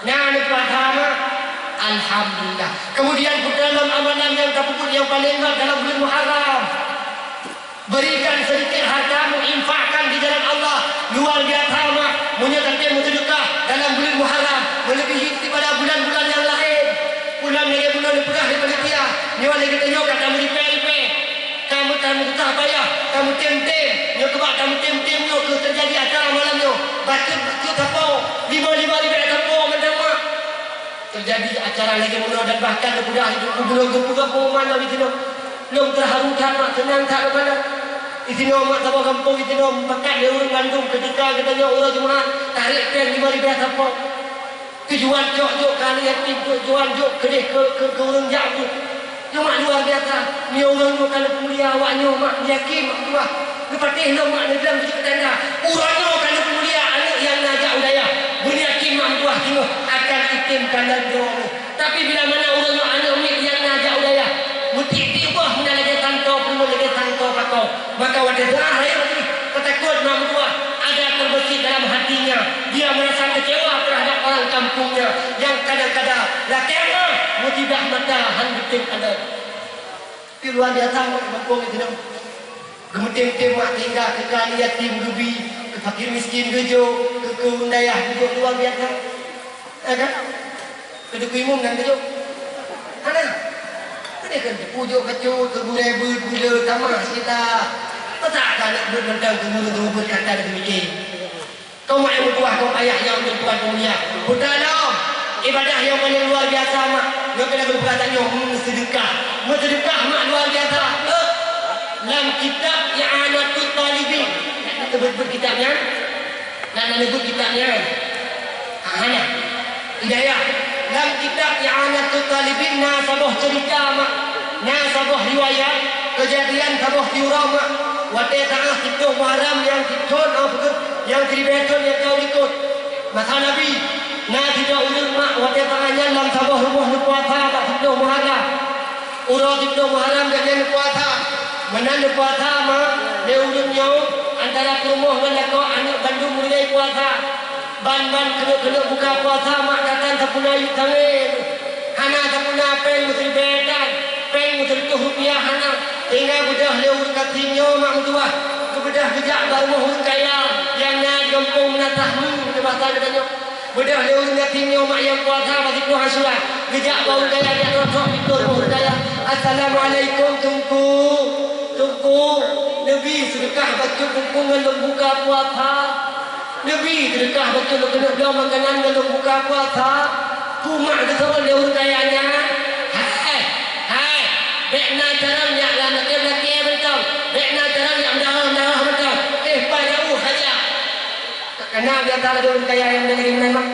Na neupuasa, mak? Alhamdulillah. Kemudian, peue lom amalan nyang tapeubuet nyang paleng gèt dalam buleuen Muharram? Berikan sedikit hartamu, infakkan di jalan Allah. Luar biasa, mak, meunyoe tatem meuseudeukah dalam buleuen Muharram, meuleubèhi daripada bulan-bulan nyang laén. Ulôn lagèe bunoe neupeugah lé panitia, nyoe lagèe tanyoe ka tameuripèe-ripèe, ka meu-, ka meususah payah, ka meutem-tem. Nyoe keubah ka meutem-tem nyoe keuh teujadi acara malam nyoe. Bacut-bacut sapo, lima-lima ribèe sapo mantong, mak. Teujadi acara lagèe meunoe dan bahkan neupeugah lé gubernur, geupeugah pengumuman lom disinoe. Lôn teuharu that, mak, seunang that lôn kalon. Disinoe, mak, saboh gampông disinoe meupakat lé ureueng bandum keutika geutanyoe uroe Jumat, tarek péng lima ribèe sapo. Tujuan jok-jok keu aneuk yatim, tujuan jok keudeh keu, keu, keu ureueng jak buet. Nyoe, mak, luar biasa. Meunyoe ureueng nyoe ka neupeumulia awak nyoe, mak, yakin, mak, tuah. Neupatéh lom, mak, neubilang beucok tanda. Uroe nyoe ka neupeumulia aneuk nyang na jak u dayah. Beunyakin, mak, tuah, singoh akan item keu aneuk droe nyoe. Tapi bila mana ureueng nyoe aneuk miet nyang na jak u dayah, meutik-tik boh meunan lagèe santo peurumoh, lagèe santo pakoe. Maka watèe deuh rayeuk jih, peutakot mak meutuah, ada terbesit dalam hatinya. Dia merasa kecewa terhadap orang kampungnya yang kadang-kadang lakèe meuh meutibah mata han geutem aneuk. Tapi luar biasa mak kampung itu dong. Geumeutem-tem mak sehingga keu aneuk yatim geubi, keu fakir miskin geujok, keu, keu ureueng dayah geujok, luar biasa. Ya kan? Keu teungku imum nyan geujok. Hana. Ada kan teupujok bacut, keu gurèe beuet, buleuen, tamah sita. Masa ka aneuk beuet mantong keu gurèe beuet kata deuh mikir. Kau mak nyang meutuah, kau ayah nyang meutuah dunia. Putra lom, ibadah nyang paleng luar biasa mak. Nyoe keuneuk geupeugah tanyoe, meuseudeukah. Meuseudeukah mak luar biasa. Eh, lam kitab I'anatut Talibin. Nak teubeut-beut kitab nyan? Nak, nak neubeuet kitab nyan? Hana. Hidayah. Lam kitab I'anatut Talibin na saboh ceurita, mak. Na saboh riwayat keujadian saboh siuroe, mak. Watèe taáh siploh Muharram nyang sithôn, oh, peugét, nyang siribèe thôn nyang ka u likôt. Masa Nabi, na sidroe ureueng, mak, watèe taáh nyan lam saboh rumoh neupuasa bak siploh Muharram. Uroe siploh Muharram gobnyan neupuasa. Meunan neupuasa, mak, lé ureueng nyoe, antara peurumoh ngon lakoe aneuk bandum meuninggai puasa. Ban-ban keuneuk-keuneuk buka puasa, mak, ka tan sapeue na yub tangé. Hana sapeue na péng meusiribèe tan, péng meusireutoh rupiah hana. Sehingga beudôh lé ureueng gasien nyoe, mak, meutuah, geubeudôh geujak bak rumoh ureueng kaya nyang na di Gampông meunasah meuh, di masa geutanyoe. Beudôh lé ureueng gasien nyoe mak nyang kuasa bak siplôh Asyura. Geujak bak ureueng kaya, jak trok-trok pintoe rumoh ureueng kaya. "Assalamualaikum, Teungku. Teungku, neubi seudeukah bacut Teungku ngon lôn buka puasa. Neubi seudeukah bacut lôn keuneuk bloe makanan ngon lôn buka puasa." Pu mak geuseuôt lé ureueng kaya nyan, "Hai, hai, bèk na carông jak lam lakèe-lakèe mantong, bèk na carông jak meudaroh-daroh mantong. Eh, pajoh haja." Ka na biasa lagèe ureueng kaya nyang model lagèe meunan, mak.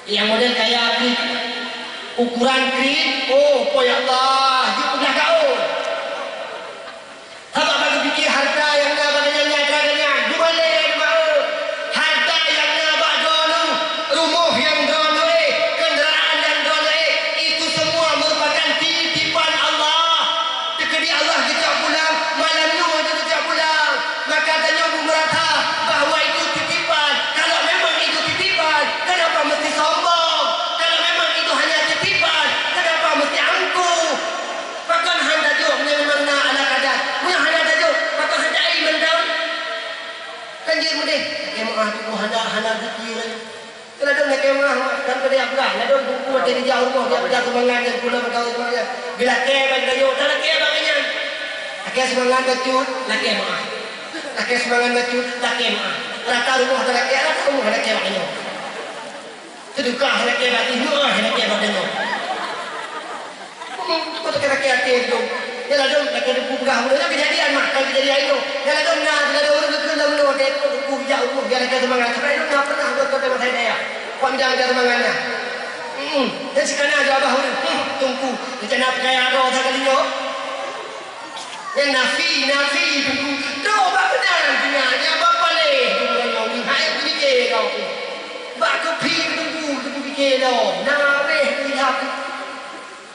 Nyang model kaya pih, ukoran kriet, oh, po ya Allah, jeuet peugah gaul. Sabab bak geupike hareuta nyang na bak geuhnyan nyang ka geuhnyan, dua lé, dua eu. Hareuta nyang na bak droeneuh, rumoh nyang droeneuh éh, keundaraan nyang droeneuh éh, itu semua merupakan titipan Allah. Teukeudi Allah geucok pulang, malam nyoe geucok pulang. Maka tanyoe beumeurasa bahwa itu titipan. Kalau memang itu titipan, kenapa mesti sombong? Kalau memang itu hanya titipan, kenapa mesti angkuh? Pakon han tajok meunyoe memang na ala kadar? Meunyoe hana tajok, pakon han ta-i mantong? Kan jeuet meudeh, lakèe meu'ah tuboh hana, hana zikir laju. Ladôm lakèe meu'ah, kan peudeh peugah, ladôm Teungku watèe geujak u rumoh, jak peugah sumbangan nyang pula meugawe sumbangan. Geulakèe bak geutanyoe, talakèe bak geuhnyan. Lakèe sumbangan bacut, lakèe meu'ah. Lakèe sumbangan bacut, lakèe meu'ah. Rata rumoh talakèe, rata rumoh talakèe bak geutanyoe. Seudeukah lakèe bak jih, meu'ah lakèe bak tanyoe. Hmm, kok takèe-takèe até tu. Nyan ladôm, lakèe Teungku peugah bunoe, nyan keujadian mah, kon keujadian inong. Nyan ladôm na, ladôm ureueng geukheun lam bunoe, watèe Teungku geujak u rumoh, geujak lakèe sumbangan. Sabab inong na pernah buet keu masa dayah. Kon bidang lakèe sumbangan nyan. Hmm, dan sikana jaweueb ureueng, hmm, Teungku, rencana peukaya droe sa kali nyoe. Nyan nafi, nafi, Teungku. Droe bak meunan, nyan, nyan bak paléh, Teungku, nyoe, hai, pike droe. Bak keupi Teungku, Teungku pike droe. Na abéh ilham.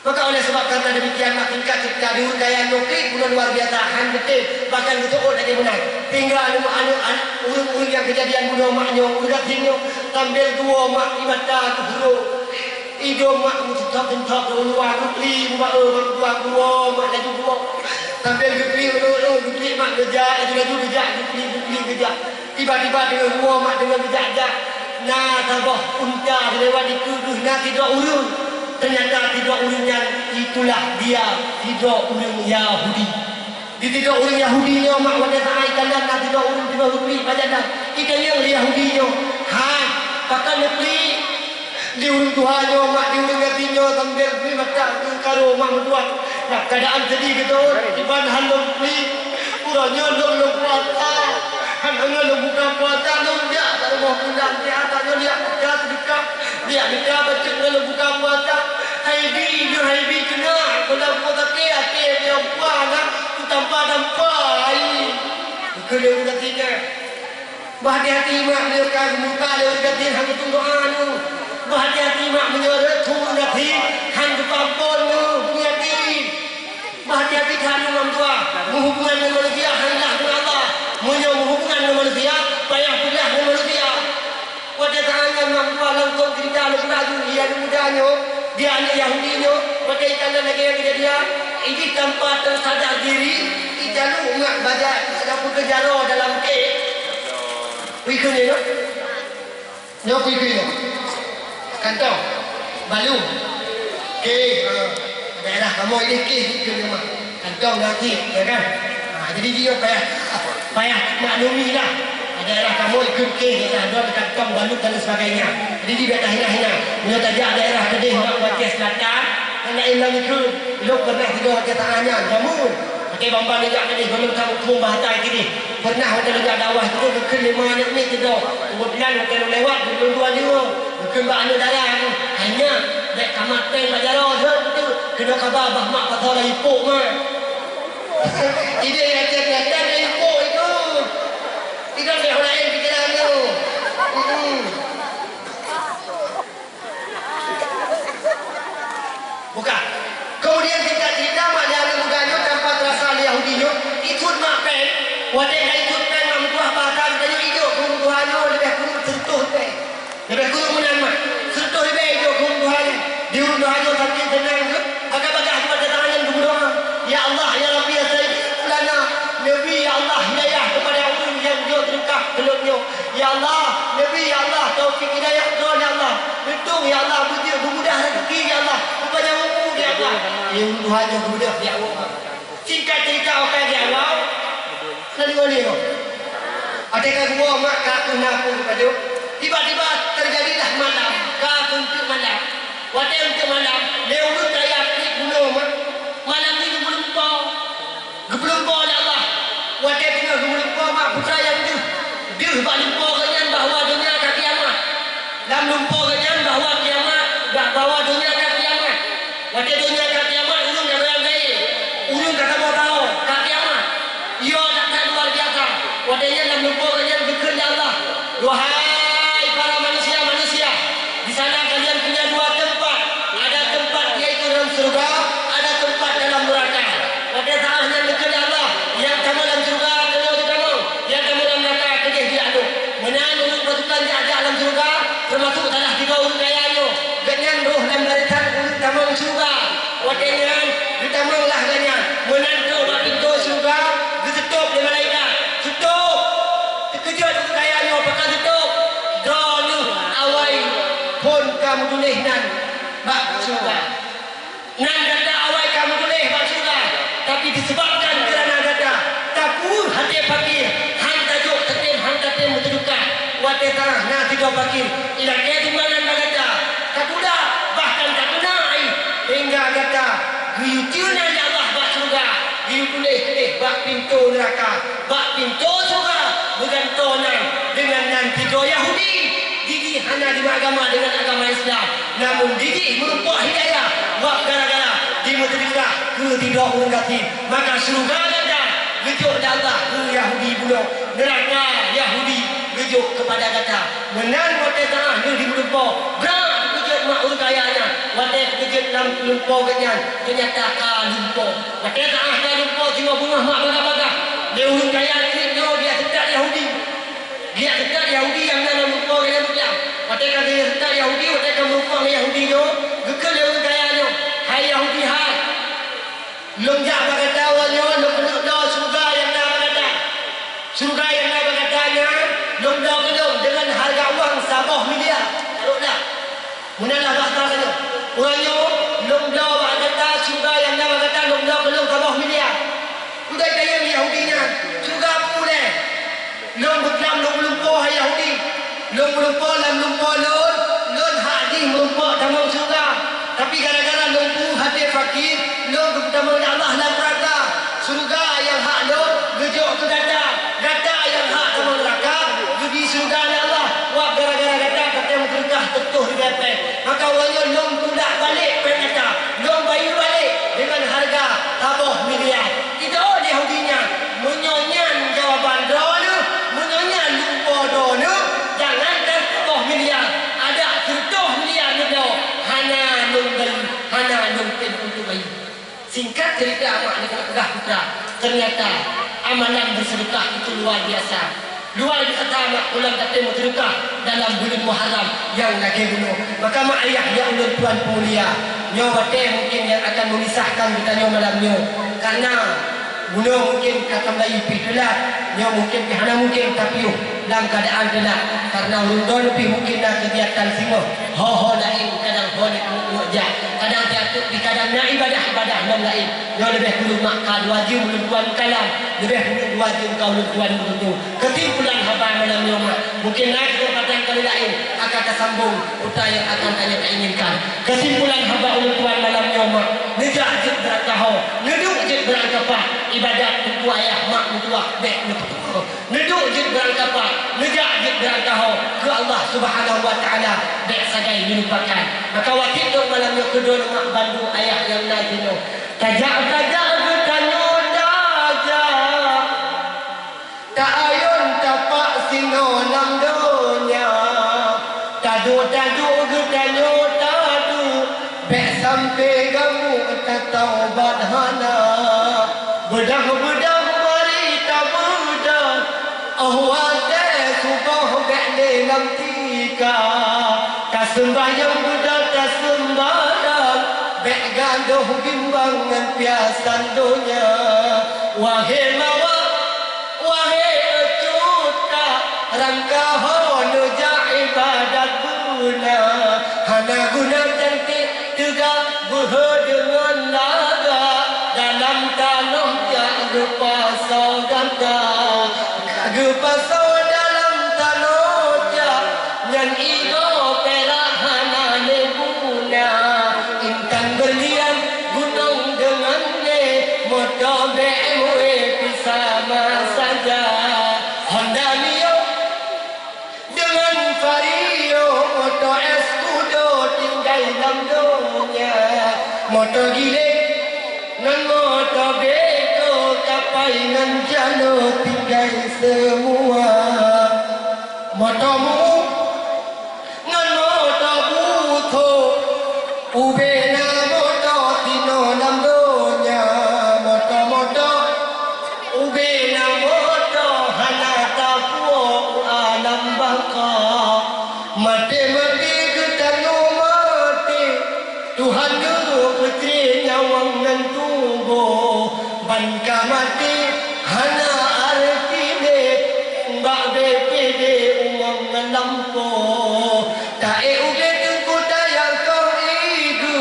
Maka oleh sebab karena demikian, mak, tingkat ceuta di ureueng kaya nyoe klik bunoe luar biasa, han beutôi, bahkan geuseuôt lagèe meunan. Tinggai aneuk-aneuk, an-, ureueng-ureueng nyang keujadian bunoe mak nyoe, ureueng gasien nyoe, sambil geuwoe mak, i mata geuhurôk. Idong mak meuseutop-seutop lôn luwa, geuklik bak, eh, bak luwa, geuwoe mak laju geuwoe. Sambil geuklik, eh, eh, geuklik mak geujak, laju-laju geujak, geuklik, geuklik geujak. Tiba-tiba deungon woe mak deungon geujak-jak, na saboh unta geulewat dikeue deuh na sidroe ureueng. Teunyata sidroe ureueng nyan itulah dia sidroe ureueng Yahudi. Di sidroe ureueng Yahudi nyoe mak watèe saát ikalon na sidroe ureueng teungoh geuklik bak jalan. Itanyong lé Yahudi nyoe, "Hai, pakon neuklik?" Di ureueng tuha nyoe mak, di ureueng gasien nyoe sambil meukat keu karu mak meutuah. Nah, keuadaan seudeh beutôi, iban han lôn pli. Uroe nyoe lôn, lôn puasa. Hana ngon lôn buka puasa, lôn jak bak rumoh pulan. Di ata nyoe liak mita seudeukah, liak mita bacut ngon lôn buka puasa. Hai bi, nyoe hai bi keunoe, keunoe puasa keu até nyoe puasa, kutampa-tampa ai. Keu lôn gasien nyan. Beuhati-hati mak, meunyoe ka geumuka lé ureueng gasien han geutem doa nyoe. Beuhati-hati mak, meunyoe rhot keu ureueng gasien han geupeuampôn nyoe, beuhati-hati. Beuhati-hati that nyoe mak meutuah. Meuhubungan ngon manusia han lah ngon Allah. Meunyoe meuhubungan ngon manusia, payah peugah ngon manusia. Watèe saát nyan mak meutuah langsông ceurita lôn peugah laju, di aneuk muda nyoe, di aneuk Yahudi nyoe, watèe ikalon lagèe nyan keujadian, jih tanpa teusadar diri, ijalu mak bajèe, bajèe peukeujaro dalam kèh. Peue kheun nyoe? Nyoe peue kheun nyoe? Kantong. Balu. Kèh, ha. Daerah kamoe ideh kèh kheun nyoe mah. Kantong na kèh, ya kan? Ha, jadi jih nyoe payah, payah maklumi lah. Daerah kamoe kheun kèh, daerah droe kantong, balu dan lain sebagainya. Jadi jih bèk tahina-hina. Meunyoe tajak daerah keudeh bak Aceh Selatan, kan laén lom kheun. Lôn pernah sidroe Aceh Tengah nyan, jameun. Pakai bamban jak keudeh, gohlom ka muphom bahasa keudeh. Pernah watèe lôn jak dakwah tu, geukheun lé ma aneuk miet keudroe. Keubeutulan watèe lôn lewat, lôn dua deungoe. Geukheun bak aneuk dara nyoe, "Hai nyak, bèk tamat péng bak jaroe, heuet beutôi. Keunoe kaba bah mak pasoe lam ipok ma." Ideh nyang tiep-tiep lam ipok itu. Idong lé ureueng laén pikeran nyoe. Mm-mm. Bukan. Kemudian singkat cerita, mak lé aneuk muda nyoe tanpa terasa lé Yahudi nyoe, ikot mak péng. Watèe ka ikot péng mak meutuah, bahasa geutanyoe ijok keu ureueng tuha nyoe leubeh kureueng seureutôh ribèe. Leubeh kureueng meunan mak, seureutôh ribèe ijok keu ureueng tuha nyoe. Di ureueng tuha nyoe saking seunang geuh, bagah-bagah geubaca tangan nyan geumeudoa, "Ya Allah, ya Rabbi, ya Sayyidi, lana." Ya Allah, neubri ya Allah, taufik hidayah droe ya Allah. Neutong ya Allah, beujeuet beumudah rezeki ya Allah, beupanjang umu ya Allah. Ya Tuhan nyang geubeudôh ya Allah. Singkat cerita, oke di awal. Lalu oleh kau. Ada ka gua mak ka aku napu pajuk. Tiba-tiba terjadilah malam, ka kuntuk malam. Watèe untuk malam, lé ureueng kaya klik bunoe mak. Malam ni geupeuleumpo. Geupeuleumpo lé Allah. Watèe teungoh geupeuleumpo mak putra nyang deuh. Deuh bak lumpo geuh nyan bahwa donya ka kiamat. Lam lumpo geuh nyan bahwa kiamat, bah-, bahwa donya ka kiamat. Watèe donya ka kiamat, ureueng ka goyang gaé. Ureueng ka saboh taho, ka kiamat. Yo, that-that luar biasa. Watèe nyan lam lumpo geuh nyan geukheun lé Allah, "Wahai para manusia-manusia, di sana kalian punya dua tempat. Ada tempat yaitu dalam surga, ada tempat dalam neraka." Watèe saat nyan geukheun lé Allah, "Nyang tamong lam surga, keunoe jitamong, nyang tamong lam neraka, keudeh jiadôk." Meunan ureueng pasukan jak-jak lam surga, teumasuk salah sidroe ureueng kaya nyoe. Gobnyan rôh lam barisan ureueng tamong surga. Watèe nyan, geutamong lah gobnyan. Meunan trôk bak pintoe syeuruga, geuseutôb lé malaikat. Seutôb! Teukeujot ureueng kaya nyoe, pakon seutôb? Droeneuh awai phon ka meutuléh nan bak syeuruga. Nan gata awai ka meutuléh bak syeuruga, tapi disebabkan keurana gata tapeue até fakir, han tajok tatem, han tatem meuseudekah. Watèe tangah na sidroe fakir, ilakèe sumbangan bak gata, taguda, bahkan takeuna aéh, hingga gata geuyue cue nan lé Allah bak syeuruga, geuyue tuléh keudeh bak pintoe neuraka. Bak pintoe syeuruga meugantoe nan deungon nan sidroe Yahudi. Jih hana jimeugama deungon agama Islam, namun jih meurumpok hidayah, wab gara-gara jimeuseudeukah keu sidroe ureueng gasien. Maka syeuruga gata geujok lé Allah keu Yahudi bunoe, neuraka Yahudi geujok keupada gata. Meunan watèe tangah lheueh jimeulumpo, brat teukeujot mak ureueng kaya nyan. Watèe teukeujot lam lumpo geuh nyan, teunyata ka lumpo. Watèe tangah ka lumpo, singoh beungoh mak bagah-bagah. Lé ureueng kaya cit nyoe geujak seutôt Yahudi. Geujak seutôt Yahudi nyang na lam lumpo geuh nyan beugiam. Watèe ka geujak seutôt Yahudi, watèe ka meureumpok ngon Yahudi nyoe, geukheun lé ureueng kaya nyoe, "Hai Yahudi hai! Lôn jak bak gata uroe nyoe, lôn keuneuk bloe syeuruga nyang na bak gata. Syeuruga nyang na bak gata nyan, lôn bloe keu lôn deungon hareuga uang saboh miliar." Tarok dah. Meunan lah bahasa tanyoe. Uroe nyoe, lôn bloe bak gata syeuruga nyang na bak gata, lôn bloe keu lôn saboh miliar. Udai tanyong Yahudi nyan, "Syeuruga peue lé?" "Lôn beuklam lôn meulumpo hai Yahudi. Lôn meulumpo lam lumpo lôn, lôn hak jih meurumpok tamong syeuruga. Tapi gara-gara lôn peue até fakir, lôn geupeutamong lé Allah lam neuraka. Syeuruga nyang hak lôn geujok keu gata, gata nyang hak tamong neuraka geubi syeuruga lé Allah. Wab gara-gara gata, gata meuseudeukah teutoh di gata. Maka uroe nyoe lôn tulak balek péng gata, lôn bayeue balek deungon hareuga saboh miliar." Idroe Yahudi nyan, "Meunyoe nyan jawaban droeneuh, meunyoe nyan lumpo droeneuh, jangankan saboh miliar, adak sireutoh miliar neubloe, hana lôn bayeue, hana lôn tem untuk bayeue." Singkat cerita, mak ni keuneuk peugah putra, ternyata amalan beuseudeukah itu luar biasa. Luar biasa mak ulôn ka tem meuteudukah dalam buleuen Muharram nyang lagèe bunoe. Maka mak ayah nyang ulôn tuan peumulia, nyoe watèe mungken nyang akan memisahkan geutanyoe malam nyoe. Karena bunoe mungken ka tambai pih teulat, nyoe mungken pih hana mungken tapiôh lam keuadaan teulat. Karena ulôn droe pih mungken na keugiatan singoh, ho-ho laén kadang ho lheueh ngok-ngok jak, kadang siat teuk pih kadang na ibadah-ibadah lom laén. Nyoe leubeh kureueng mak ka dua jeuem ulôn tuan kalam, leubeh kureueng dua jeuem ka ulôn tuan meututoe. Keusimpulan haba malam nyoe mak, mungken na keuseumpatan kali laén akan tasambong peue nyang akan tanyoe tainginkan. Keusimpulan haba ulôn tuan malam nyoe mak, neujak jeuet beurangkaho, neuduek jeuet beurangkapat, ibadat teungku ayah mak meutuah bèk neupeutuho. Neuduek jeuet beurangkapat, neujak jeuet beurangkaho keu Allah Subhanahu wa Taala, bèk sagai neulupakan. Maka wasiet lôn malam nyoe keu droeneuh mak bandum ayah nyang na jinoe. Tajak-tajak geutanyoe tajak, ta-ayôn tapak sinoe lam donya. Taduek-taduek geutanyoe taduek, bèk sampoe gamuek tataubat hana. Beudah-beudah mari tabeudah, 'oh watèe suboh bèk lé lam tika. Taseumbahyang beudah taseumbahyang, bèk gadôh bimbang ngon piasan donya. Wahé mawöt, wahé cut ka, rangka Ho neujak ibadat guna, hana guna cantik teuga beuhe deungon lagak. Dalam tanoh jak geupasoe gata, ka geupasoe dalam tanoh jak, nyan igoe pirak hana lé guna. Intan berlian gunong deungon lé, moto B M W pih sama saja. Honda Mio deungon Vario, moto Escudo tinggai lam donya. Moto Gile ngon moto Beko, kapai ngon jalo tinggai seumua. Moto Mu ngon moto Butho, ubé na moto tinoe lam donya. Moto-moto ubé na moto hana tapuwoe u alam baka. Maté-maté geutanyoe maté, Tuhan geupeutré nyawöng ngon tuboh. Ban ka maté hana areuti lé, bak B P D umöng ngon lampôh. Taék ubé teungku tayang toh igu,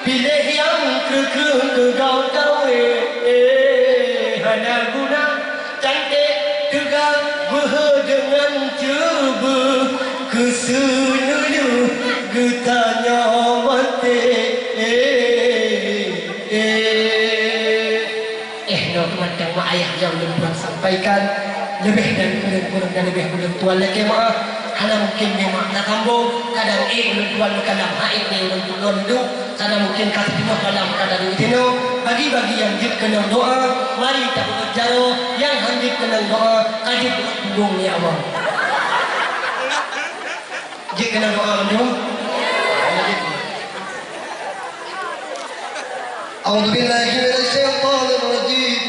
piléh nyang kreueh-kreueh keu goe tawé. Hana guna canték teuga beuhe deungon ceubeuh, keu seuneulheueh geutanyoe maté. Eh, nyoe mantong mak ayah nyang ulôn tuan sampaikan. Leubeh dan kureueng, kureueng dan leubeh ulôn tuan lakée meu'ah. Hana mungken nyoe mak tasambong, kadang ék ulôn tuan meukalam, han ék lé ulôn tuan duek. Hana mungken ka siteungoh malam ka taduek sinoe. Bagi-bagi nyang jeuet keunong doa, mari tapeubuet jaroe, nyang han jeuet keunong doa, ka jeuet keunong punggong, ya Allah. Jeuet keunong doa mandum. أعوذ بالله من الشيطان الرجيم.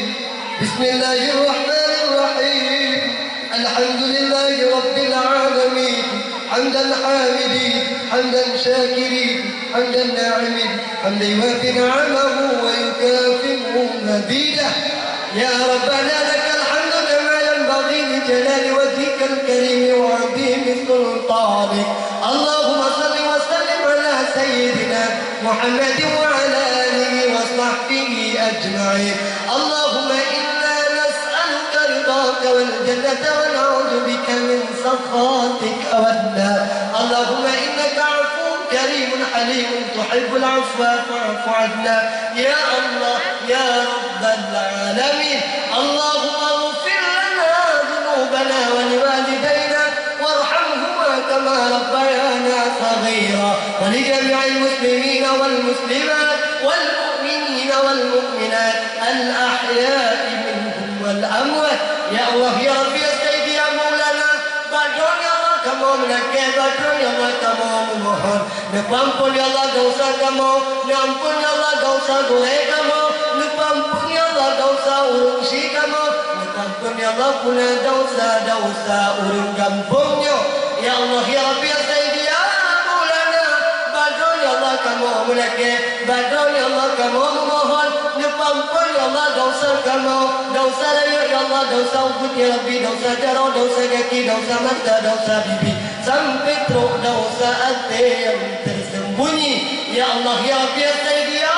بسم الله الرحمن الرحيم. الحمد لله رب العالمين. حمد الحامدين، حمد الشاكرين، حمد الناعمين، حمدا يوافي نعمه ويكافئ مزيده. يا ربنا لك الحمد كما ينبغي لجلال وجهك الكريم وعظيم سلطانك. اللهم صل وسلم على سيدنا محمد وعلى آله وصحبه أجمعين. اللهم إنا نسألك رضاك والجنة ونعوذ بك من سخطك والنار. اللهم إنك عفو كريم حليم تحب العفو فاعف عنا. يا الله، يا رب العالمين. اللهم اغفر لنا ذنوبنا ولوالدينا وارحمهما كما ربيانا صغيرا، ولجميع المسلمين والمسلمات والمؤمنين والمؤمنات الأحياء منهم والأموات. Ya Allah, ya Rabbi, ya Sayyidi, ya Maulana, bak droe nyoe Allah kamoe meulakée, bak droe nyoe Allah kamoe meumohon. Neupeuamphon ya Allah desya kamoe, neuamphon ya Allah desya gurée kamoe, neupeuamphon ya Allah desya ureuëng sie kamoe, neupeuamphon ya Allah puna desya-desya ureuëng gampông nyoe. Ya Allah, ya Rabbi, ya Sayyidi, ya Maulana, bak droe ya Allah kamoe meulakée, bak droe ya Allah kamoe meumohon, neupeuamphon ya Allah desya kamoe, desya rayeuk ya Allah, desya ubit ya Rabbi, desya jaroe, desya gaki, desya mata, desya bibi. Sampai trok desya até nyang tersembunyi. Ya Allah, ya Rabbi, ya Sayyidi, ya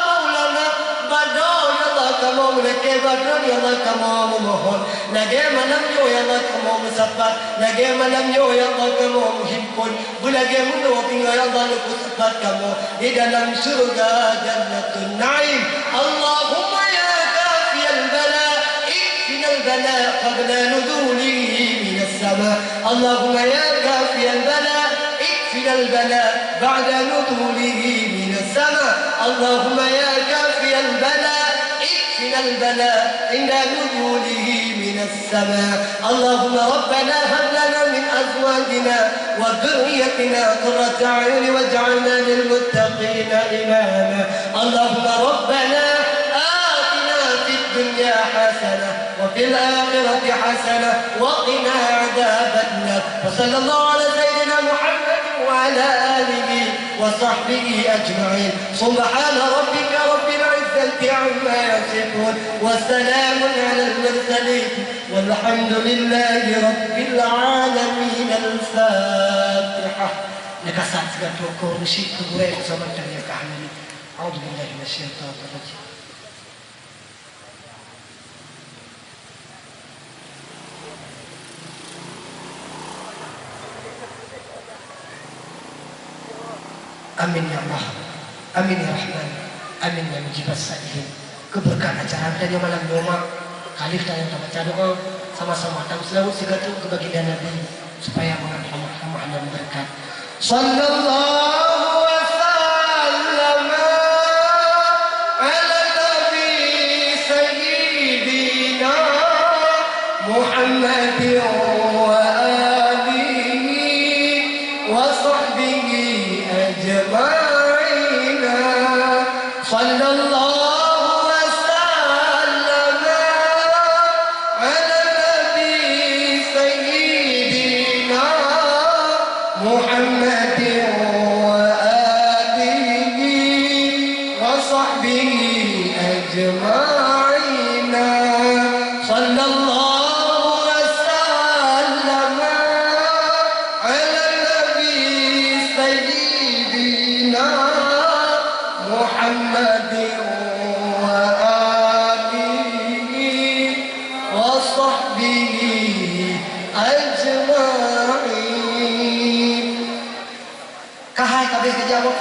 Maulana, bak droe ya Allah kamoe meulakée, bak droe ya Allah kamoe meumohon. Lagée malam nyoe ya Allah kamoe meusapat, lagée malam nyoe ya Allah kamoe meuhimpon. Beulagée meunoe tinggai ya Allah neupeusapat kamoe di dalam syeuruga Jannatun Naim. Allahumma ya kafiyal bala, ikfinal bala qabla nuzulihi minas sama. اللهم يا كافي البلاء، اكفنا البلاء بعد نزوله من السماء. اللهم يا كافي البلاء، اكفنا البلاء عند نزوله من السماء. اللهم ربنا هب لنا من أزواجنا وذريتنا قرة أعين واجعلنا للمتقين إماما. اللهم ربنا آتنا في الدنيا حسنة وفي الآخرة حسنة وقنا عذاب النار. وصلى الله على سيدنا محمد وعلى آله وصحبه أجمعين. سبحان ربك رب العزة عما يصفون. وسلام على المرسلين. Walhamdulillahi rabbil alamin. Al-Fatihah. Nyang ka sat sigoe teungku, meusyik keu gurèe beusama tanyoe ka hana. A'udzubillahi minasyaitonir rajim. Amin ya Allah. Amin ya Rahman. Amin ya Mujibas Sa'ilin. Keubeureukat acara tanyoe malam nyoe, mak, khalif tanyoe tabaca doa, sama-sama tameuseulaweuet sigoe teuk keu baginda Nabi, supaya meunan hamba-hamba Allah meubeureukat. Sallallahu wa sallama ala nabi sayyidina Muhammadin wa alihi wa sahbihi ajma'ina. Sallallahu wa sallama ala nabi sayyidina Muhammadin wa alihi wa sahbihi ajma'ina. Sallallahu wa sallama ala nabi sayyidina Muhammadin wa alihi wa sahbihi ajma'in. Ka hai ka abéh keujaweueb.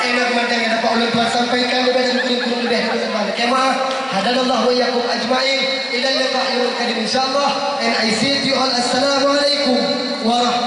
Enak mantong nyang dapat ulôn tuan sampaikan, leubeh dan kureueng-kureueng leubeh ulôn tuan. Oke, maaf. Hadanallahu wa iyyakum ajma'in. Ilal liqa yaumil qadim insyaallah. And I say to you all, assalamualaikum warahmatullahi